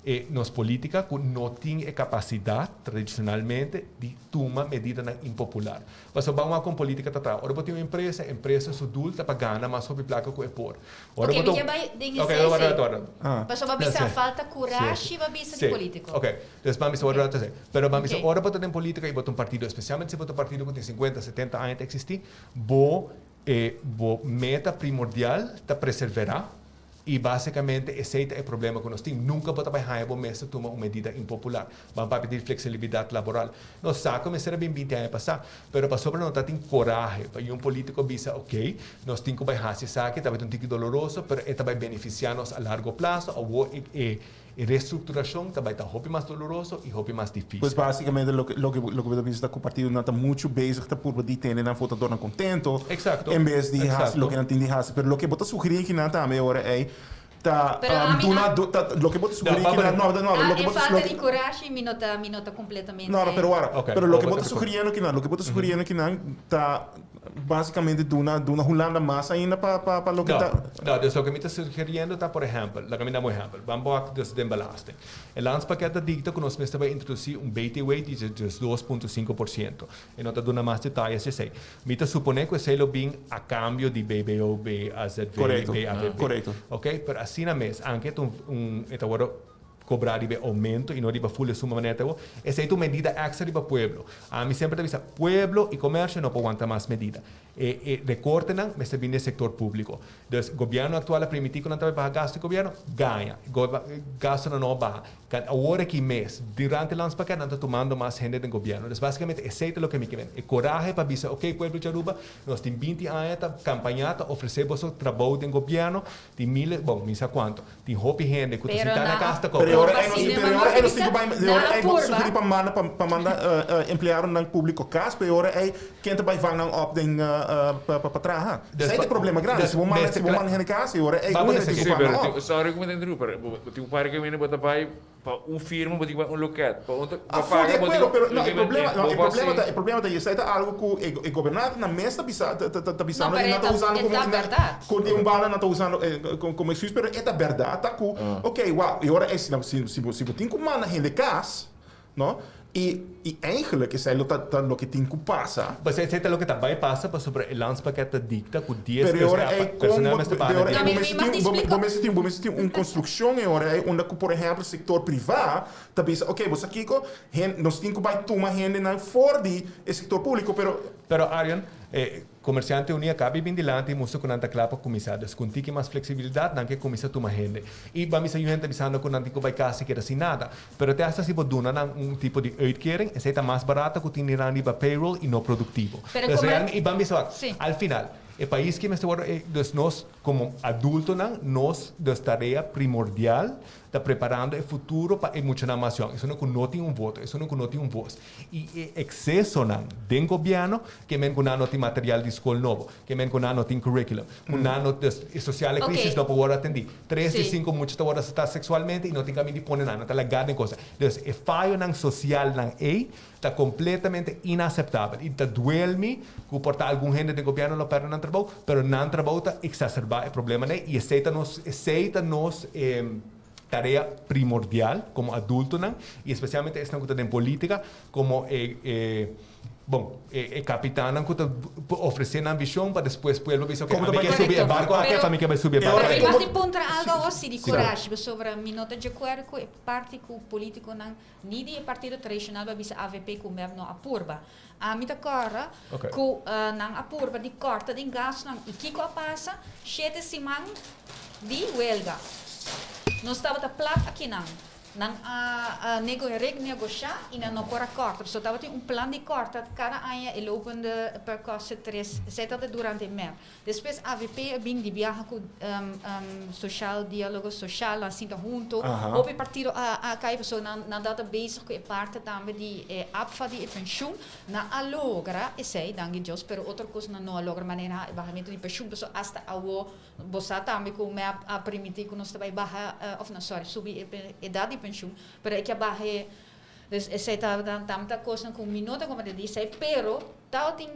E nos politica cu no tin e capacidad tradicionalmente di tuma medidanan impopular. Pasobra ban wak con politica ta traha. Ora bo tin un empresa, e empresa su doel ta pa gana mas hopi placa cu e por. Ora Ok, bo mi ta ke bai den Ok, esei wak si. rato, wak rato. Pasobra No, bisa si. falta Si, curashi ba bisa di si. politico. Ok, dus ban bisa wak rato esei. Pero ban bisa Ok. ora bo ta den politica y bo ta un partido, especialmente si bo ta un partido cu tin cincuenta, setenta aña ta existi, bo e bo meta primordial ta preservera I básikamente esei ta e problema ku nos tin. Nunka bo ta bai haña bo mes ta tuma un medida impopular. Ban papia di fleksibilidat laboral. Nos sa ku mester a bin binti aña pasá, pero pasobra no ta tin korahe pa un polítiko bisa oke, nos tin ku bai hasi esaki, ta bai ta un tiki doloroso, pero e ta bai benefisiá nos a largo plaso. Awor e e restrukturashon ta bai ta hopi mas doloroso i hopi mas difísil. Pues básikamente loke loke loke bo ta bisa ta ku partidonan ta muchu bezig ta purba di tene nan votadornan kontento Eksakto, en bes di hasi eksakto. loke nan tin di hasi. Pero loke bo ta sugerí akinan tambe e ora ei. Ta Pero ami duna a- ta loke bo ta sugerí No, ki nan no no Ah, loke e bo ta falta loke di corashi mi no ta mi no ta completamente No, no, pero wara. Ok, Pero loke bo bo ta ta de sugeriendo kinan, loke bo ta sugeriendo kinan ta basicamente duna duna Hulanda mas ainda pa pa pa loke No, ta no, dus loke mi ta sugeriendo ta, por ehempel, laga mi dam un ehempel. Ban bo wak dus den belasting. E landspakket ta dicta cu nos mester bay introduci un BTW di 2.5%. E no ta duna mas detaye si esey. Mi ta supone cu esey lo bin a cambio di BBO, BAZV, Correcto, BAVB. correcto. Ok, pero asina mes, anke ta un, un, e ta wordo cobra riba e aumento y no riba full e suma manera ta awor, esey ta un medida extra riba pueblo. Ami semper ta bisa, pueblo y comercio no por wanta mas medida. E, e recortenan mester bin den sector publico. Dus, gobierno actual a primiti cu nan ta bay baha gasto di gobierno, gaña. Go, gastonan no a baha. Kan awor aki mes, durante landspakket nan ta tumando mas hende den gobierno. Dus basicamente esey ta loke mi ke men. E corahe pa bisa, ok pueblo di Aruba, nos tin binti aña ta campaña ta ofrece boso trabou den gobierno, tin miles, bon, mi sa cuanto, tin hopi hende cu ta Pero sinta na na cas ta cobra. Pero e ora Purba ei nos si, pero e ma ora ei nos nos tin cu bisa bai, e ora na ei bo ta purba. sugeri pa manda pa manda empleadonan publico cas, pero e ora ei ken ta bai vang nan op den pa pa traha. Dus Esei ta e problema grandi. dus Si bo manda mester si bo kla- manda hende kas, e ora ei Ba un pone hende tin esaki. ku Sí, vang pero nan tin, op. sorry ku mi ta interrumpi, pero bo tin un par ke mene bo ta bai pa un firma bo tin ku bai un loket, pa un pa Ah, full paga di bo tin akuerdo, ku pero no, loke e men problema, no, bo e por problema ta, hasi. e problema ta, i esei ta algu ku e e gobernantenan mes ta bisa ta ta ta No, bisando pero i e nan ta ta usando e komo ta i nan bèrdat. ku di un banda nan ta usando komo ekskuus, pero e ta bèrdat ta ku, oké, wou, e ora ei si si si bo si bo tin ku manda hende kas, No? I, i eigenlijk esei lo ta, ta loke tin ku pasa. Pues esei ta loke ta bai pasa pasobra e landspakket ta dikta ku dies Pero e ora ei kon personal bo, mester de paga ora ei No, bo mi, mi mester mag tin, di bo, splika. bo mester tin, bo mester tin un konstrukshon e ora ei unda ku por ehèmpel sektor privá ta bisa oké bo sa kiko hen nos tin ku bai tuma hendenan for di e sektor públiko pero Pero Arjen, e Komersiante Uní a kabi bin dilanti i mustra ku nan ta kla pa kuminsá. Dus ku un tiki mas fleksibilidat nan ke kuminsá tuma hende. I ba misa yu hende ta bisando ku nan tin ku bai kas i keda sin nada. Pero te asta si bo duna nan un tipo di uitkering, esei ta mas barata ku tin di nan riba payroll i no produktivo. Pero Dus komer realmente, i ban bisa wak, Sí. al final, e pais ki mester wòrdu, e dus nos komo adultonan, nos dus tarea primordial ta preparando e futuro pa e muchanan mas yòn, esunnan ku no tin un voto, esunnan ku no tin un vos. I e eksesonan den gobièrnu ke men ku nan no tin material di skol nobo, ke men ku nan no tin curriculum, ku nan no, dus e sosiale krisis no por wòrdu atendí. Tres di sinku mucha ta wòrdu asetá seksualmente i no tin kaminda di pone nan, nan ta lagá den kosa. Dus e fayonan sosialnan ei ta kompletamente inaseptabel i ta duel mi ku por ta algun hende den gobièrnu lo pèrdè nan trabou, pero nan trabou ta eksaserbá e problemanan ei i esei ta nos, esei ta nos tarea primordial como adultonan y especialmente esnan cu ta den politica como e e bon e e capitannan cu ta ofrece nan vision pa despues pueblo bisa ok Como ta ami bai ke subi e Correcto. barco aki of Pero ami ke bai subi e E barco ora Pero ei mi aki. mag como di puntra algo awor si di Sí. corashi pasobra mi no ta di acuerdo cu e parti cu politiconan ni di e partido tradicional ba bisa avp cu mep no a purba. Ami ta corda Ok. cu nan a purba di corta den gasnan y kico a pasa? Shete siman di huelga. Nos tabata plat akinan. Nan a negosha y nan no por a corta. Pasobra tabatin un plan di corta cada aña e lopende per kosten tres. Esey tabata durante e mep. Despues avp a bin di biaha cu social dialogo social nan sinta hunto. Hopi partido a cay pasobra nan nan tabata bezig cu e parte tambe di e APFA di e pensioen. Nan a logra esey, danki Dios, pero otro cos nan no a logra manera e bahamento di pensioen pasobra hasta awo bo sa tambe cu mep a permiti cu nos ta bay baha of no sorry subi e edad di pensioen pero e ke a baha e Dus esei tabata tambe ta kosnan ku mi no ta komprende di esei, pero tabatin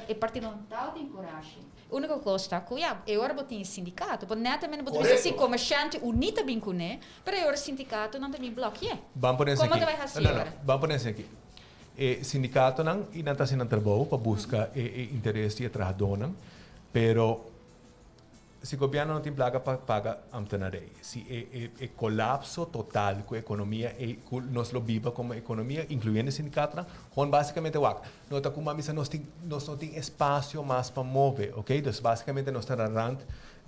e partidonan tabatin kurashi. Uniko kos ta ku ya, e ora bo tin e sindikato, bo netamente bo ta bisa si komershante uní ta bin kuné, pero e ora sindikatonan ta bin blòkié. Ban pone Komo esaki. ta bai hasi No, no, ora? ban pone esaki. E sindikatonan i nan ta hasi nan trabou pa buska e e interes di e trahadónan, pero Si gobierno no tin placa pa paga ambtenarij, si e e e colapso total cu economia ey cu nos lo biba como economia, incluyendo sindicatonan, gewoon basicamente wak, no ta cu mami sa nos tin nos no tin espacio mas pa move, ok? Dus basicamente nos ta na rand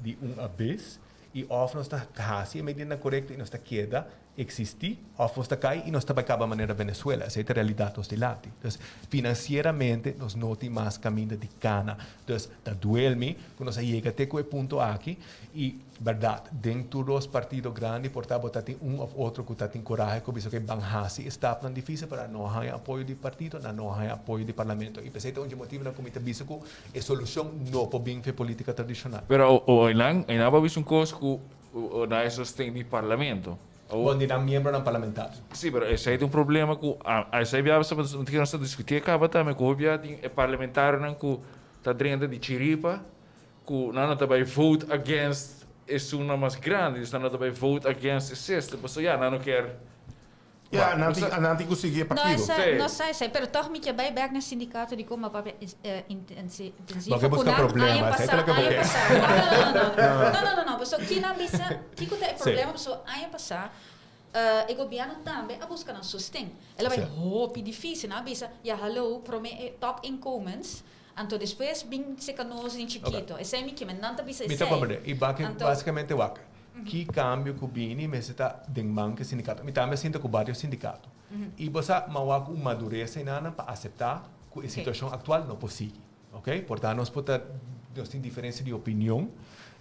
di un abis y of nos ta haci e medidanan corecto y nos ta keda Existi of nos ta cay y nos ta bay caba manera Venezuela. Esey ta realidad nos dilanti. Dus financieramente nos no tin mas caminda di cana. Dus ta duel mi cu nos a yega te cu e punto aki y berdad den tur dos partido grandi por ta bo ta tin un of otro cu ta tin corahe cu bisa oke ban haci e stapnan dificil pero nan no a haya apoyo di partido, nan no a haya apoyo di parlamento y pesey ta un dje motibonan cu mi ta bisa cu e solucion no por bin fe politica tradicional. Pero o, o, einan, einan bo a bisa un cos cu. Na e sosten di parlamento. Bon, di nan miembronan parlamentario. Sí, pero esei ta un problema ku esei bia nos ta diskutí kaba tambe ku hopi bia tin e parlamentarionan ku ta drenta di chiripa ku nan no ta bai vote against esunnan mas grandi, dus nan no ta bai vote against e system, pasobra ya nan no kier. Ja, nan tin, nan tin ku sigui e No, partido. esa, Sí. no sa esei, pero toch mi ke bai bek na sindikato di kon papia intensivo Bo ke ku buska nan aña problema, esei pasá, ta loke bo aña ke. pasá. No, no, no, no, no, no, no, no, pasobra kinan bisa, kiko ta e Sí. problema, pasobra aña pasá e gobièrnu tambe a buska nan sosten. El a bai Sí. hopi difísil, nan a bisa, ya hallo, promé e top inkomens, anto despues bin seka nos den chikito. Esei mi ke, men nan ta bisa Mi ta esei. komprende. I baki, Anto, basikamente wak. Ki kambio ku bini mester ta den man ku e sindikato. Mi tambe a sinta ku varios sindikato. I bo sa mawak ku un maduresa enanan pa aseptá ku e situashon aktual no por sigui. Oke? Por ta nos por ta nos tin diferensia di opinion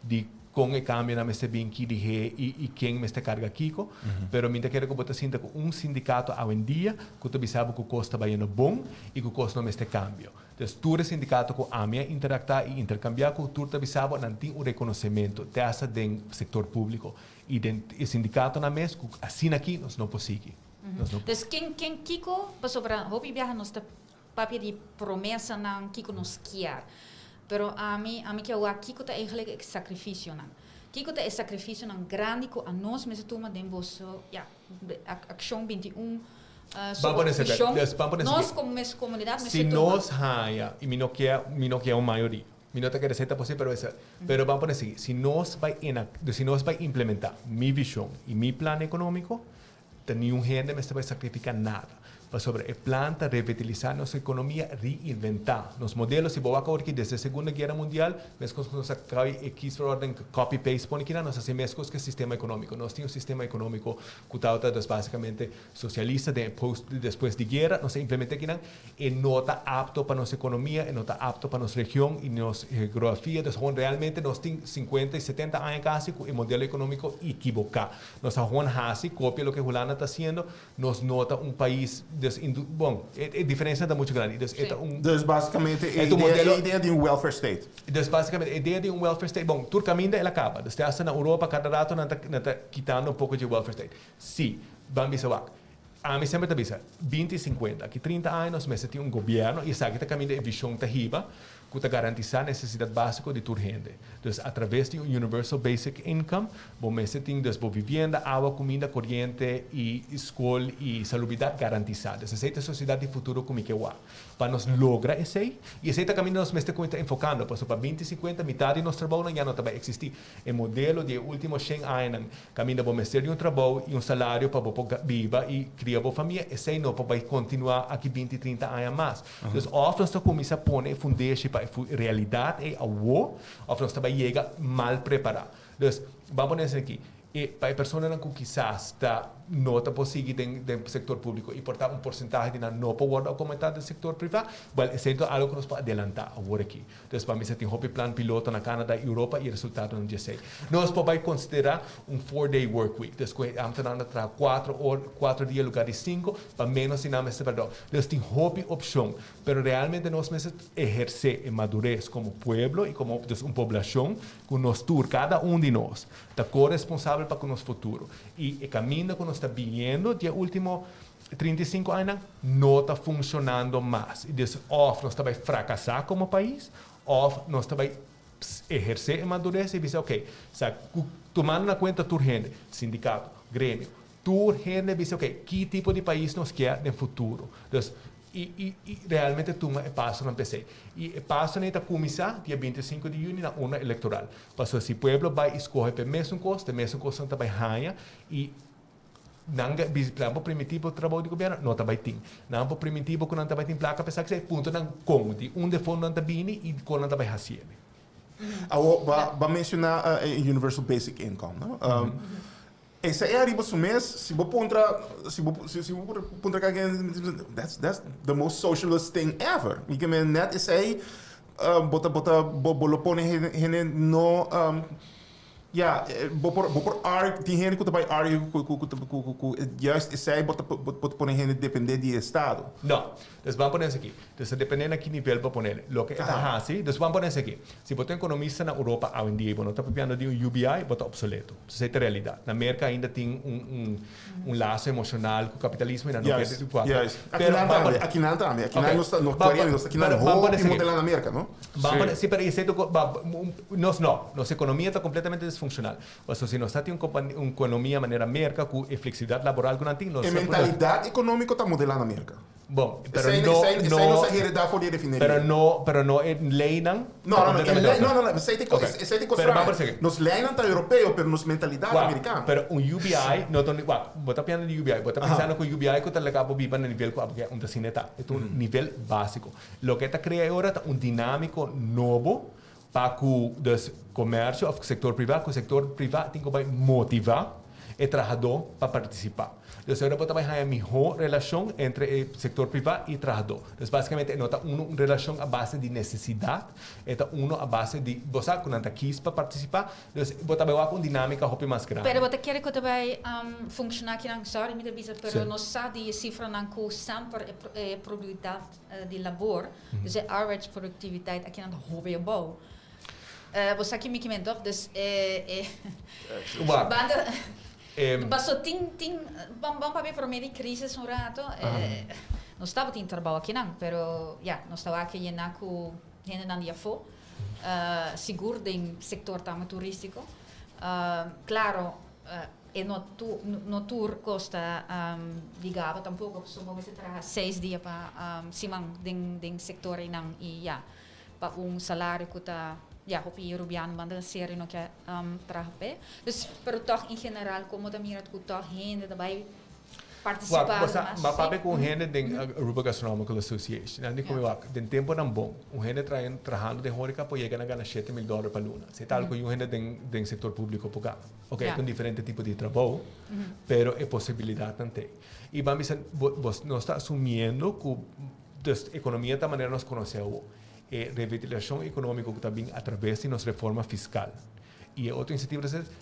di kon e kambionan mester bin, ki lihé i i ken mester karga kiko. Pero mi ta kere ku bo ta sinta ku un sindikato awendia ku ta bisa bo ku kos ta bayendo bon i ku kos no mester kambio. Entonces tur e sindicato cu ami a interacta y intercambia cu tur ta bisa bo nan tin un reconocemento te hasta den sector publico y den e sindicatonan mes cu asina aki nos no por sigui. Nos no. Entonces ken ken kico pasobra hopi biaha nos ta papia di promesanan kico nos kier pero ami ami kier wak kico ta eigenlijk e sacrificionan kico ta e sacrificionan grandi cu anos mester tuma den boso ya Accion 21 su vision, nos como mes comunidad mester Si tuma. nos haya, y mi no kier, mi no kier un mayoria, mi no ta kere esey ta posible, pero esey, pero ban pone así, si nos bay enac, si nos bay implementa mi vision y mi plan economico, ta niun hende mester bay sacrifica nada. Pasobra e plan ta revitalisá nos ekonomia, reinventá nos modelo. Si bo wak awor ki desde Segunda Guera Mundial, meskos ku nos a kai e kiesverordening copy paste pone kinan, nos hasi meskos ku e sistema ekonómiko. Nos tin un sistema ekonómiko ku tabata dus básikamente sosialista den e post despues di guera. Nos a implementá kinan, e no ta apto pa nos ekonomia, e no ta apto pa nos region i nos geografia. Dus gewoon realmente nos tin sinkuenta i setenta aña kasi ku e modelo ekonómiko ekiboká. Nos a gewoon hasi kopia loke Hulanda ta hasiendo. Nos no ta un pais des indu bon e e diferencia ta mucho grandi dus e ta un Dus basicamente e E ta un idea modelo e idea di un welfare state. Dus basicamente e idea di un welfare state bon tur caminda el a caba dus te hasta na Europa cada rato nan ta nan ta kitando un poco dje welfare state si ban bisa wak ami semper ta bisa binti sinkuenta aki trinta aña nos mester tin un gobierno y esaki ta caminda e vision ta hiba ku ta garantisá nesesidat básiko di tur hende. Dus a traves di un Universal Basic Income, bo mester tin dus bo vivienda, awa, kuminda, koriente i skol i salubridat garantisá. Dus esei ta e sosiedat di futuro ku mi ke wak. Pa nos logra esei, i esei ta kaminda nos mester kuminsá enfokando, pasobra pa binti sinkuenta mitar di nos trabounan ya no ta bai eksistí. E modelo di e último shen añanan kaminda bo mester di un trabou i un salario pa bo por biba i kria bo famia, esei no por bai kontinuá aki binti, trinta aña mas. Dus òf nos ta kuminsá pone e fundeshi pa e realidat ei awó, òf nos ta bai yega mal prepará. Dus, ban pone esei aki, e pa e personanan ku kisas ta no ta por sigui den den sektor públiko i por ta un porsentahe di nan no por wòrdu akomentá den sektor privá, wèl esei ta algu ku nos por adelantá awor aki. Dus pa mester tin hopi plan piloto na Canada y Europa y e resultadonan dje esey. Nos por bay considera un four day work week. Dus cu e ambtenaarnan ta traha cuatro or, cuatro dia lugar di cinco, pa menos di nan mester perdon. Dus tin hopi opcion, pero realmente nos mester eherce e madurez como pueblo y como dus un poblacion cu nos tur, cada un di nos, ta coresponsabel pa cu nos futuro. Y e caminda cu nos ta biniendo di e ultimo 35 añanan no ta funcionando mas. Y dus of nos ta bay fracasa como pais, of nos ta bay eherce e madurez y bisa ok, sa cu tumando na cuenta tur hende, sindicato, gremio, tur hende bisa ok, ki tipo di pais nos kier den futuro. Dus y y y realmente tuma e pasonan p'esey. Y e pasonan ey ta cuminsa dia 25 di juni na urna electoral. Pasobra si pueblo bay y scoge p'e mesun cos, t'e mesun cosnan ta bay haña y Nan ga bisa plan por primintí bo trabou di gobierno no ta bai tin. Nan por primintí bo ku nan ta bai tin plaka pa esaki esei punto nan kon di unda e fondonan ta bini i kon nan ta bai hasié. Awor bo a menshoná e universal basic income no. Esei ariba su mes si bo puntra si bo si bo puntra kake that's that's the most socialist thing ever. Mi ke men nèt esei bo ta bo ta bo lo pone hende no. Ja, bo por bo por argue, tin hende ku ta bai argue ku ku ku ku ku ku juist esei bo ta bo ta pone hende depende di e estado. No. Dus ban pone esaki. Dus ta depende na ki nivel bo ponele. Loke e ta hasi, dus ban pone esaki. Si bo ta un ekonomista na Europa awendia i bo no ta papiando di un UBI, bo ta obsoleto. Esei ta realidat. Na Merka ainda tin un un un laso emocional cu capitalismo y nan no Juist, ker cuatro. juist. Aki Pero nan ban tambe, pone- aki nan tambe. Aki nan Ok. nos ta, nos Ban todavia pone- nos ta aki nan pero ban pone hopi esaki. modela na Merca, no? Ban Sí. pone, sí, pero esei tu co- ba- un- nos no, nos economia ta completamente disfuncional. Pasobra si nos ta tin un compa- un economia manera Merca cu e flexibilidad laboral cu nan tin, nos E ta por- mentalidad economico ta modela na Merca. Bon, pero Esei, no, esei, esei no, nos a hereda for di e refineria. pero no, pero no e leynan No, ta no, no, e completamente ley, otro. no, no, no, esei ta Ok. esei ta cos Pero ban straño. por esaki. Nos leynan ta europeo, pero nos mentalidad ta Wak, americano. pero un UBI no ta un, wak, bo ta piensa di UBI, bo ta pensando cu UBI cu ta laga bo biba na nivel cu abo ke un ta asina ta. E ta un nivel basico. Loke ta crea e ora ta un dinamico nobo pa cu dus comercio of sector priva, cu sector priva tin cu bay motiva e trahador pa participa. Dus ora bo ta bay haya miho relacion entre e sector priva y e trahador. Dus basicamente e no ta uno un relacion a base di necesidad, e ta uno a base di bo sa cu nan ta kies pa participa. Dus bo ta bay wak un dinamica hopi mas grandi. Pero bo ta kere cu ta bay funciona akinan? Sorry mi ta bisa, pero Sí. nos sa di e cifranan cu semper e productividad di labor, dus e arbeidsproductiviteit akinan ta hopi abou. Bo sa ki mi kimen toch? Dus e e Wak. banda Em. paso tin tin ban ban papia prome di crisis un rato nos tabatin trabou akinan pero ya nos tabatin ke yena ku hendenan di afó sigur den sector tambe turistico. Claro e no tu no tur cos ta ligado tampoco pasobra bo mester traha seis dia pa siman den den sector einan y ya pa un salario cu ta ya hopi Rubiano banda serio no ke traha p'e. Dus pero tog en general como ta mira cu tog hende ta bay participa Wak, bosa, mas ma sí. papia cu un hende den Aruba Gastronomical Association. Nan di cu mi, wak, den temponan bon, un hende traen, trahando den horeca por yega na gana 7000 dollar pa luna. Si tal cu un hende den, den sector publico por gana. Ok, Ja. ta un diferente tipo di trabou, pero e posibilidadnan t'ey. Y ban bisa, bo, bos, nos ta asumiendo cu dus economia ta manera nos conoce awo. E revitalisacion economico cu ta bin a traves di nos reforma fiscal y e otro iniciativa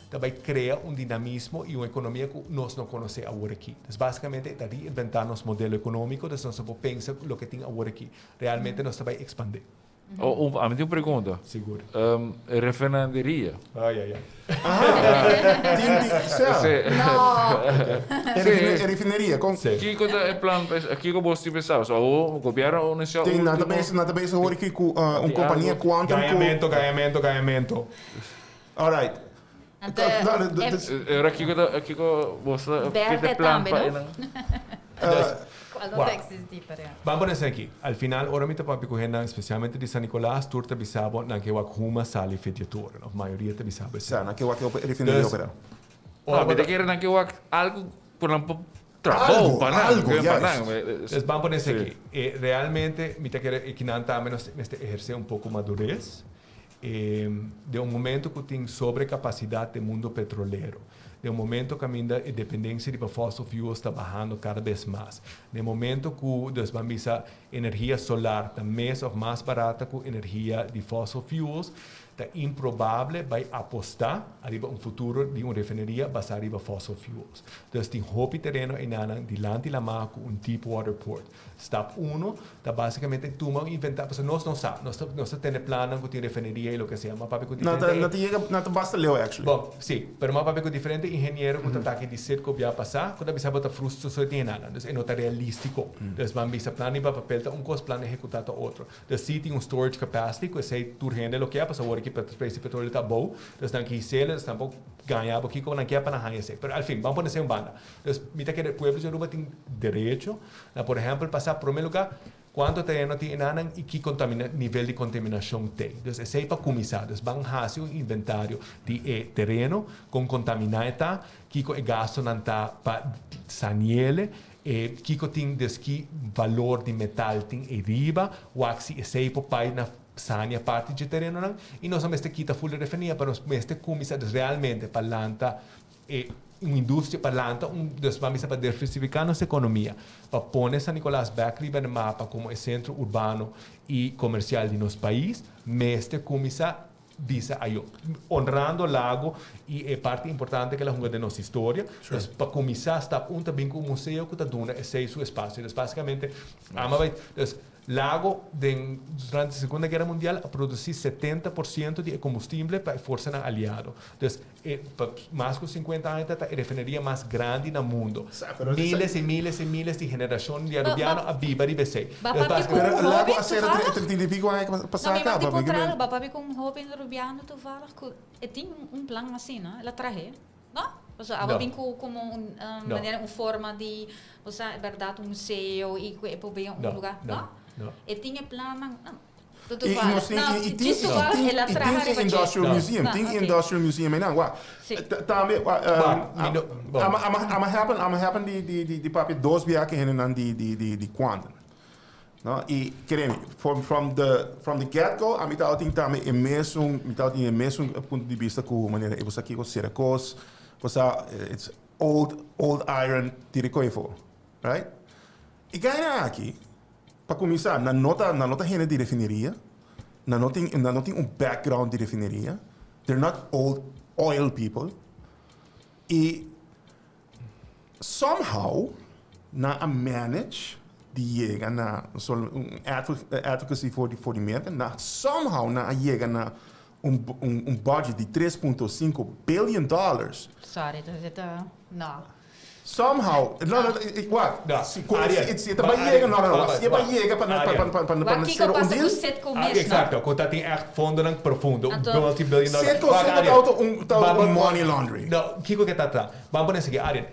ta bay crea un dinamismo y un economia cu nos no conoce awor aki. Dus basicamente ta reinventa nos modelo economico, dus nos no por pensa loke tin awor aki. Realmente nos ta bay expande. Oh, un, ami tin un pregunta. Sigur. E refineria. Ay, ay, ay. Aha. Tin, tin, sea. Sí. No. E refine, e refineria, con? Sí. Kiko ta e plan, kiko bos tin pensado? So, awo, gobierno a anuncia Tin, nan ta ultimo. bezig, nan ta bezig hoor ik cu un Di compania algo. Quantum cu Gañamento, gañamento, gañamento. All right. Anto, No, no, e dus Ora kiko ta, kiko bos ta, Berde kiko ta plan tambe, pa no? einan? Dus, Cual no Wak. ta existi, pero ja. Ban pone esaki aki. Al final, ora mi ta papia cu hendenan, especialmente di San Nicolas, tur ta bisa bo nan ke wak huma sali fit di e toren, of mayoria ta bisa bo esei. Sa, nan ke wak e refineria Dus, opera. ora No, bo mi ta ta- kere nan ke wak algo cu nan por trabou Algo, pa nan, algo, pa juist. nan. Dus ban pone esaki. Sí. E, realmente, mi ta kere e kinan tambe nos mester eherce un poco madurez. E, den un momento cu tin sobrecapacidad den mundo petrolero, den un momento caminda e dependencia riba fossil fuels ta bahando cada bes mas, den momento cu, dus ban bisa, energia solar ta mes of mas barata cu energia di fossil fuels, Ta improbable bai apostá ariba un futuro di un refineria basá riba fossil fuels. Dus tin hopi tereno einanan dilanti lamá ku un deep water port. Stap uno ta basicamente tuma un inventario, pasobra nos no sa, nos ta nos ta tene plannan ku tin refineria i loke sea, ma papia ku Nan ta diferente nan ta yega nan ta basta leu actually. Bon, si, pero ma papia ku diferente ingeniero ku ta taki di Citgo bia pasá ku ta bisa bo ta frustro so e tin enanan. Dus e no ta realístiko. Dus ban bisa plan riba papel ta un kos, plan ehekutá ta otro. De si tin un storage capacity cu esey tur hende lo kier pasobra awor aki prijs di petroleo ta abou, dus nan ki hisele, dus nan por gaña bo kico nan kier pa nan haña esey. Pero al fin, ban pone esey un banda. Dus mi ta kere pueblo di Aruba tin derecho na por ehempel pasa prome lugar cuanto tereno tin enanan y ki contamina nivel di contaminacion tey. Dus esey pa cuminsa. Dus ban haci un inventario di e tereno, con contamina e ta, kico e gastonan ta pa saniele, E kiko tin des ki valor di metal tin ei riba, wak si esei por pai na sania parti dje terenonan, i nos a mester kita ful di refenia, pero nos mester kuminsá des realmente pa lanta e un industria, pa lanta un, des ban bisa pa diversifiká nos ekonomia, pa pone San Nicolas bèk riba e mapa komo e sentro urbano i komersial di nos pais, mester kuminsá. Bisa ayo. Honrando Lago y e parti importante cu el a hunga den nos historia. Dus pa cuminsa stap un ta bin cu un museo cu ta duna esey su espacio. Dus basicamente ama bay, dus Lago den durante Segunda Guera Mundial a produci 70% di e combustible pa e forsanan aliado. Dus e pa mas cu 50 aña ta ta e refineria mas grandi na mundo. Miles y miles y miles di generacion di Arubiano a biba riba esey. Ba papia cu un Pero Lago hoben a cera toevallig? 30 y pico aña pasa No, mi caba. mati Mi contra ke Ba papia cu un hoben Arubiano toevallig cu e tin un plan asina, el a trahe. No? Pasobra abo No. bin cu como un No. manera un forma di, osea, berdad un museo y cu e por bin un No, lugar. no, No? no. E tin e plannan, no. I nos tin i tin Djis toevallig el a i traha tin e riba dje. Industrial No. Museum, No, tin e oké. Industrial Museum einan. Wak, Sí. tambe wak, Wak, mi no, bon. ama ama ama happen ama happen di di di di papia dos bia ku hendenan di di di di Quantum. No, i kere mi, from from the from the get go ami tabatin tambe e mesun mi tabatin e mesun punto di bista ku manera e bo sa kiko sera kos, bo sa it's old old iron tira koe afó, right? E gainan aki Pa kuminsá, nan no ta, nan no ta hende di refineria, nan no tin, nan no tin un background di refineria, they're not old oil people, i somehow nan a manage di yega na sol un advocacy for di for di Merka, nan somehow nan a yega na un un budget di 3.5 billion dollars. Sorry, ta, no. Somehow, no, no, wak, No, si, ku, Ariel, si, si e ta maar bai yega, Ariel, no, no, no, wacht, si e bai wacht. yega pa, pa, Ariel. pa, pa, pa, pa Wak, na kiko sero un pasa ku deal. Citgo Ah, mes, no? exacto, ku ta tin echt fondonan profundo, Anto- multi-billion dollar. Citgo, Wak, Citgo Ariel, ta auto un, ta ba- un ba- money laundry. No, kiko ke ta tra? Ban pone esaki, Ariel,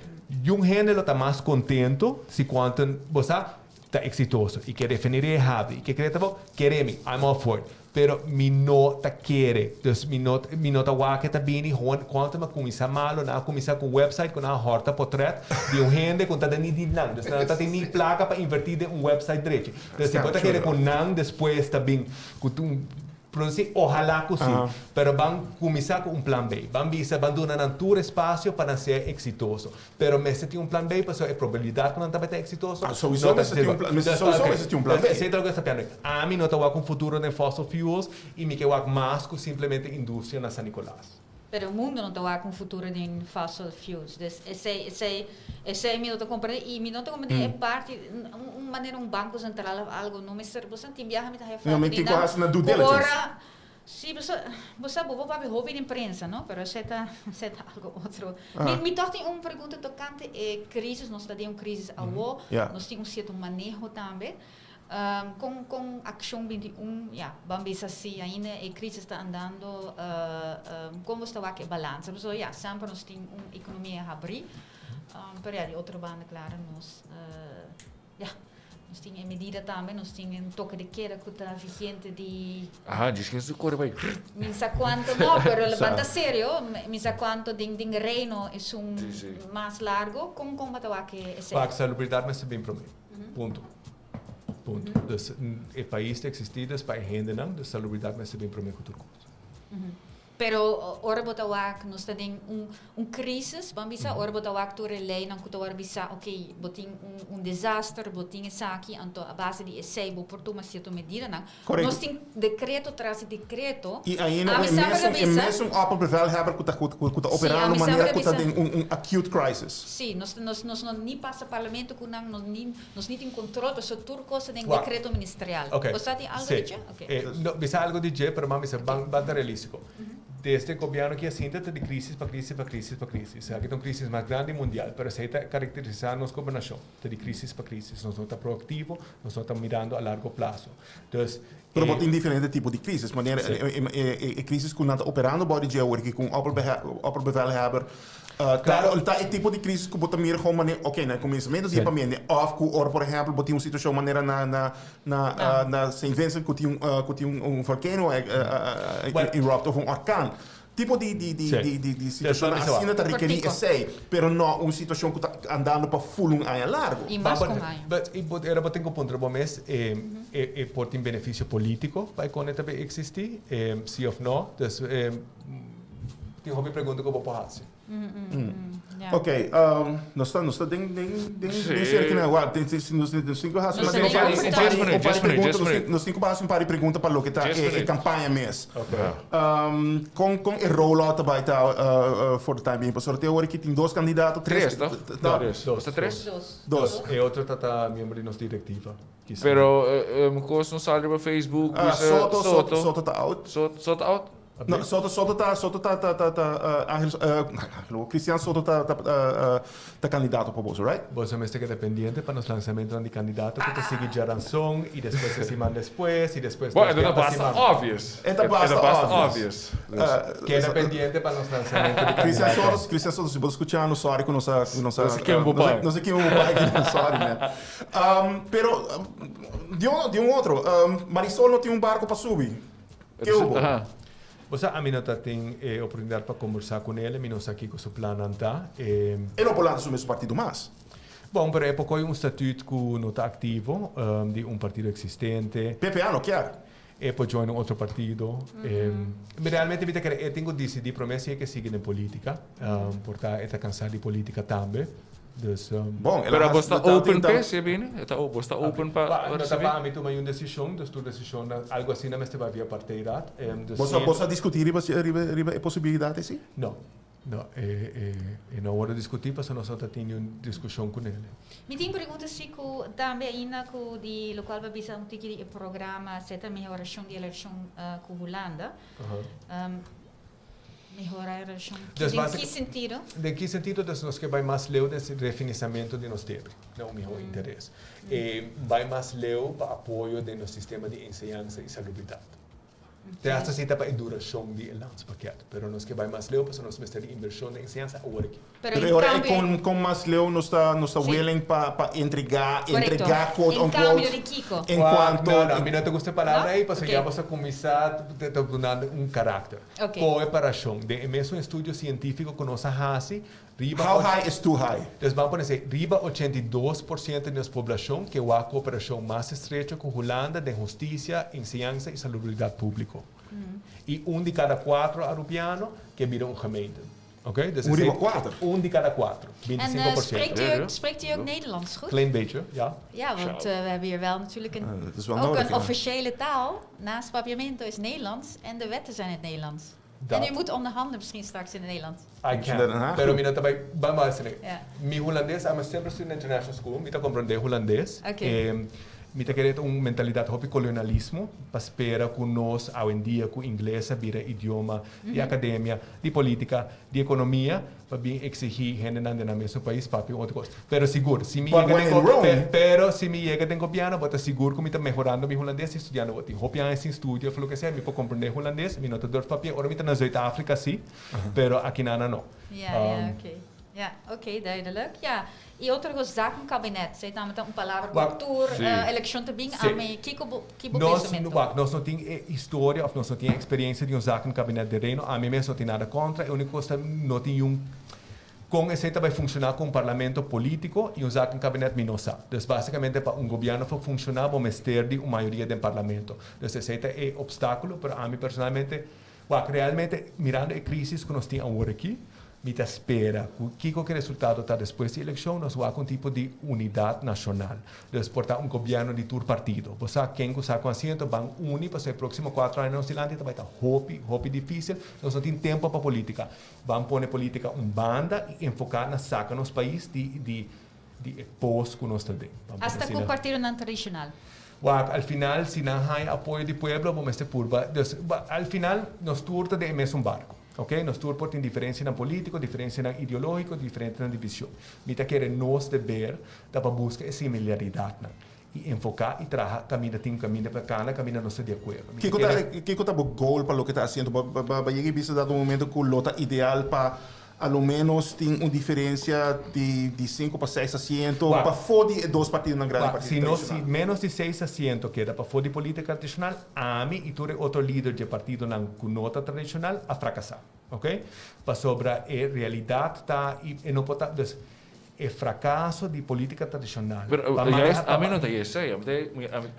yun hende lo ta mas contento si Quantum, bo sa, ta exitoso y ke refineria e habri y ke kere ta bo, kere mi, I'm all for it. Pero mi no ta kere. Dus mi no mi no ta wak e ta bini hon Quantum a cuminsa malo, nan a cuminsa cu un website cu nan a horta potret di un hende cu ta den ni di nan. Dus nan no ta tin ni placa pa inverti den un website drechi. Dus si bo ta kere cu nan despues ta bin cu un Produci, ojalá cu si. Pero ban cuminsa cu un plan B. Ban bisa, ban duna nan tur espacio pa nan sea exitoso. Pero mester tin un plan B pasobra e probabilidad cu nan ta bay ta exitoso Ah, sowieso no ta mester tin un plan, mester, Dus, sowieso ok. mester tin un plan B. Esey ta loke esta piando. Ami no ta wak un futuro den fossil fuels y mi ke wak mas cu simplemente industria na San Nicolas. Pero mundo no ta wak un futuro den fossil fuels. Dus esey, esey, esey mi no ta comprende y mi no ta comprende e parti, un manera un banco central of algo no mester, bo sa tin biaha mi ta haya No, mi falta tin di cu nan haci na due cu diligence. ora, si, bo sa, bo sa bo por papia hopi den prensa, no? Pero esey ta, esey ta algo otro. Mi, mi toch tin un pregunta tocante e crisis, nos ta den un crisis awo, nos tin un cierto maneho tambe. Kon kon Akshon 21, ya, ban bisa si ainda e crisis ta andando, kon bo ta wak e balansa? Pasobra ya, semper nos tin un economia habri, pero ya, di otro banda claro nos, ya, nos tin e medida tambe, nos tin un toke de keda ku ta vigente di. Aha, djis ken su kore bai. Mi sa kuanto, no, pero ban ta serio, mi sa kuanto den den Reino esun mas largo, kon kon bo ta wak esei? Wak, salubridad mester bin prome. Punto. Punto. Dus e pais ta existi dus pa e hendenan, dus salubridad mester bin prome cu tur cos. Pero ora bo ta wak nos ta den un un crisis, ban bisa, ora bo ta wak tur e leynan cu ta wor bisa, ok, bo tin un un desaster, bo tin esaki, anto a base di esey bo por tuma cierto medidanan. Correcto. Nos tin decreto tras di decreto. Y ainda Ami e semper mesun, ta e bisa. mesun opperbevelhebber cu ta, cu, cu ta Sí, operando ami manera semper cu ta bisa. den un, un acute crisis. Sí, nos, nos, nos no ni pasa parlamento cu nan, nos ni, nos ni tin control, pasobra tur cos ta den Wak. decreto ministerial. Ok. Bo sa tin algo Sí. di dje? Ok. Eh, no, bisa algo di dje, pero man bisa ban, ban ta realístico. Desde gobierno ki a sinta ta di crisis pa crisis pa crisis pa crisis. Esaki ta un crisis mas grandi mundial, pero esey ta caracterisa nos gobernacion. Ta di crisis pa crisis. Nos no ta proactivo, nos no ta mirando a largo plazo. Dus, Pero bo e. tin diferente tipo di crisis. Manera Sí. e, e, e, e crisis cu nan ta operando bou di dje awor aki cu un opperbevelhebber, ta, Claro. ta e tipo di crisis cu bo ta mira gewoon manera, ok, na e comensamento di Sí. e pamiende, of cu ora por ehempel bo tin un situacion manera na, na, na, Na. na Saint Vincent cu tin un, cu tin un, un volcano Well, erupt of un orkaan. Tipo di di di Sí. di di di Dus situacionnan laat me asina ta rekerí Cortico. esei, pero no un situacion cu ta andando pa full un aña largo. Y mas cu un aña. But i bo era bo tin cu puntra bo mes, e e por tin beneficio politico pa e cone ta bay existi, si of no. Dus tin hopi pregunta cu bo por haci. Ok, nos ta nos ta den den den den cerca na wak den nos nos tin ku hasi Nos un ta par den un par overtime. un par Just minuut, pregunta just nos tin minuut. nos tin ku hasi un par di pregunta pa loke ta Just e e minuut. campaña mes. Ok. Kon kon e rollout ta bai ta for the time being? Pasobra te awor aki tin dos kandidato, Tres, tres toch? No, Tres. Dos. Ta tres? Dos. Dos. E otro ta ta miembro di nos directiva. Kisa. Pero kos no sali riba Facebook, Ah, bisa Soto, Soto, Soto. Soto ta out. Soto, Soto out? No, Soto, Soto ta, Soto ta, ta, ta, ta, Angel, Angelo, Cristian Soto ta, ta, ta candidato pa boso, right? Boso mester keda pendiente pa nos lanzamentonan di candidato cu ta sigui djaranson y despues e siman despues y despues Bueno, dos e ta bia pa basta siman. obvious. E ta basta obvious. Keda pendiente pa nos lanzamento di Cristian candidato. Soto, Cristian Soto, si bo ta scuchando, sorry cu nos a, cu nos a, No sé ken bo pai. No sé ken bo pai, sorry man. Pero, di un, di un otro, Marisol no tin un barco pa subi. Ke hubo? Aha. Bo sa, ami no ta tin e oportunidat pa kombersá ku nel, mi no sa kiko su plannan ta. E. E no por lanta su mes partido mas. Bon, pero e por kohe un statut ku no ta aktivo, di un partido eksistente. PPA no kier. E por join un otro partido. Realmente mi ta kere e tin ku disidí promé si e ke sigui den polítika. Por ta e ta kansá di polítika tambe. Dus. Bon, el a Pero hasi bo sta ta tin open ta p'e si e bini? E ta bo sta open pa Ba, no ta recibi? pa ami tuma un desishon, dus tur desishonnan, algu asina mester bai via partijraad. Dus Bo sa si bo sa diskutí riba riba riba e posibilidat esei? No, no, e e e no a wòrdu diskutí pasobra nos no ta tin niun diskushon ku nel. Mi tin pregunta si ku tambe ainda ku di lokual bo a bisa un tiki di e programa seta mehorashon di e relashon ku Hulanda. Mehora e relashon. Dus Den basic- ki sentido? Den ki sentido? Dus nos ke bai mas leu den refinanciamento di nos debe, na un miho interes. E bai mas leu pa apoyo den nos sistema di enseñansa y salubridad. Te hasta si ta pa e duracion di e landspakket, pero nos ke bai mas leu pasobra nos mester di inversion den enseñansa awor aki. Pero Pero en ora e cambio- kon kon mas leu nos ta nos ta Sí. willing pa pa entrega Correcto. entrega quote En unquote cambio di kiko? en Wak, cuanto No, no, mi no ta gusta e palabra No? ei, pasobra Ok. ya bo sa cuminsa te ta dunando un karakter. Ok. Cooperacion. Den e mesun estudio cientifico cu nos a haci, riba How high is too high? Dus ban pone esey, riba 82% di nos poblacion ke wak cooperacion mas estrecho cu Hulanda den husticia, enseñansa y salubridad publico. Y un di cada cuatro Arubiano ke bira un gemeente. Ok? Dus Un esey riba cuater? Un di cada cuatro, En binticinco por ciento. spreekt u Ja, ja. ook, spreekt u ook Nederlands goed? Klein beetje, ja. Ja, want we hebben hier wel natuurlijk een, Ah, dat is wel ook nodig, een ja. officiële taal. Naast Papiamento is Nederlands en de wetten zijn in het Nederlands. Dat. En u moet onderhandelen misschien straks in het Nederlands. I Moet je naar Den can. Haag Pero toe. mi no ta bai bai mas esei. Ja. Mi hulandes, I'm a sempre student international school, mi ta comprende hulandes. Ok. Mi ta kere ta un mentalidat hopi kolonialismo pa spera ku nos awendia ku ingles a bira idioma di akademia, di politika, di ekonomia pa bin eksihí hendenan den nan mesun pais papia un otro kos. Pero sigur, si mi But yega when den in go Rome pero si mi yega den gobièrnu bo ta sigur ku mi ta mehorando mi hulandes i studiando. Bo tin hopi aña sin studia of loke sea, mi por komprendé hulandes, mi no ta durf papia. Ora mi ta na Zuid-Afrika si, pero akinana no. Ja, ja, oké. Ja, oké, duidelijk. Ja, y otro cos, zakenkabinet. Esey tambe ta un palabra Wak, cu tur Sí. eleccion ta bin Sí. ami. Kico bo, ki bo Nos, pensamento? wak, nos no tin e historia of nos no tin e experiencia di un zakenkabinet den Reino. Ami mes no tin nada contra. E unico cos ta no tin un con esey ta bay funciona cu un parlamento politico y un zakenkabinet mi no sa. Dus basicamente pa un gobierno for funciona bo mester di un mayoria den parlamento. Dus esey ta e obstaculo, pero ami personalmente, wak, realmente mirando e crisis cu nos tin awor aki, Mi ta spera cu kico cu e resultado ta despues di eleccion nos wak un tipo di unidad nacional. Dus por ta un gobierno di tur partido. Bo sa ken cu sa cu asiento ban uni pasobra e proximo cuatro aña nos dilanti ta bay ta hopi, hopi dificil. Nos no tin tempo pa politica. Ban pone politica un banda y enfoca na saca nos pais di di di e pos cu nos ta den. Ban pone Hasta cu asina. partidonan tradicional. Wak, al final si nan haña apoyo di pueblo bo mester purba. Dus, al final nos tur ta den e mesun barco. Ok, nos tur por tin diferencianan politico, diferencianan ideologico, diferentenan di vision. Mi ta kere nos deber ta pa busca e similaridadnan y enfoca y traha caminda tin caminda pa cana caminda nos ta di acuerdo. Mi ta Kico ta kere. kico ta bo goal pa loke ta haciendo? Bo bo yega y bisa dado momento cu lo ta ideal pa A lo menos tin un diferencia di di cinco pa seis asiento Wak. pafó di e dos partidonan grandi, Wak, partido si nos si tradicional. menos di seis asiento keda pafó di politica tradicional, ami y tur e otro lider dje partidonan cu no ta tradicional a fracasa. Ok? Pasobra e realidad ta y e no por ta, dus, E frakaso di polítika tradishonal. Pero Pa juist maneha ami no ta esei, ami ta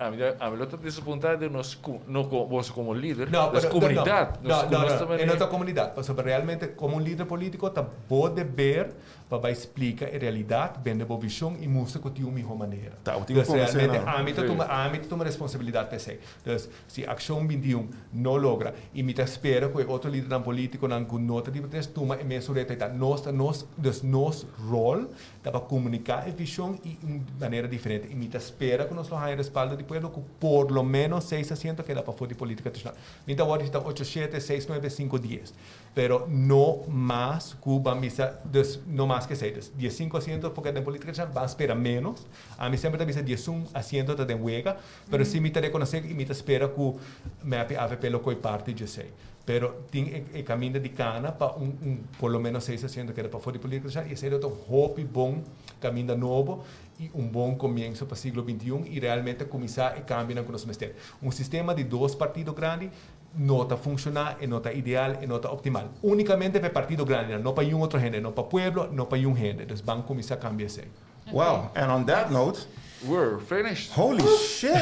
ami ta ami lo ta desapuntá den nos no komo boso komo lider, No, nos pero no, komunidat, no, nos no, nos no, ta e no ta komunidat, pasobra realmente komo un lider polítiko ta bo deber pa bai splika e realidat, bende bo vishon i mustra ku tin un mihó manera. Ta, bo tin ku Dus konvensé realmente nan. ami ta tuma ami ta tuma responsabilidat pa esei. Dus si Akshon 21 no logra i mi ta spera ku e otro lidernan polítikonan ku no ta di tres tuma e mesun reto ei ta nos ta nos dus nos ròl ta pa komuniká e vishon i un manera diferente i mi ta spera ku nos lo haña respaldo di pueblo ku por lo menos seis asiento keda pafó di polítika tradishonal. Mi ta wòrdu si ta ocho shete, seis nuebe, sinku dies. Pero no mas ku ban bisa, dus no mas ku esei. Dus diesinku asiento porque den polítika tradishonal ban spera ménos. Ami semper ta bisa diesun asiento ta den wega. Pero si mi ta rekonosé i mi ta spera ku mep i avp lo koi parti djesei. Pero tin e e kaminda di kana pa un un por lo menos seis asiento keda pafó di polítika tradishonal i esei lo ta un hopi bon kaminda nobo i un bon komienso pa siglo bintiun i realmente kuminsá e kambionan ku nos mester. Un sistema di dos partido grandi no ta funshoná, e no ta ideal, e no ta optimal. Únikamente pa e partido grandinan, no pa niun otro hende, no pa pueblo, no pa niun hende. Dus ban kuminsá kambia esei. Wow, and on that note. We're finished. Holy shit!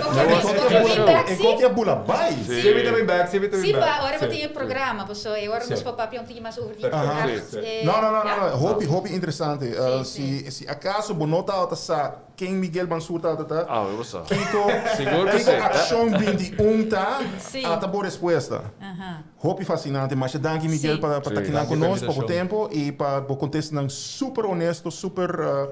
E E koki a bula bai. Si mi ta bin bek, si mi ta bin Si, bek. pa ora bo tin e programa, paso e ora nos por papia un tiki mas over di Perfecto. echt, No, no, no, no, ja. no. Hopi, hopi interesante. Si, Si, si acaso bo no tabata sa ken Miguel Mansur tabata ta, Ah, bo sa. kiko, Sigur ku kiko si. Accion 21 ta, Si. ata bo respuesta. Aha. Hopi fascinante. Masha danki Miguel Si. pa pa ta Si. kinan ku Danki pa nos, pa bo invitacion. tempo i pa bo contestanan super honesto, super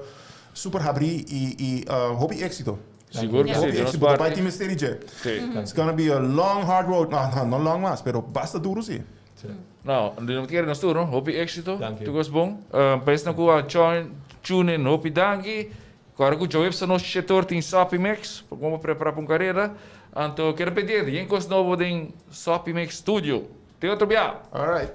super habrí i i hopi éxito. Sigur ku si, Hopi di nos éxito. Bo ta bai parti. tin mester di dje. Si. It's gonna be a long hard road. No, no, no long mas, pero basta duro si. Si. No, di no kere nos tur, no? Hopi éxito. Danki. Tur kos bon. Pa esnan ku a join, tune in, hopi danki. Kòrda ku djaweps nos shetor tin Soppy Mix, pa kon bo prepara pa un karera. Anto keda pendiente, yen kos nobo den Soppy Mix Studio. Te otro bia! Alright.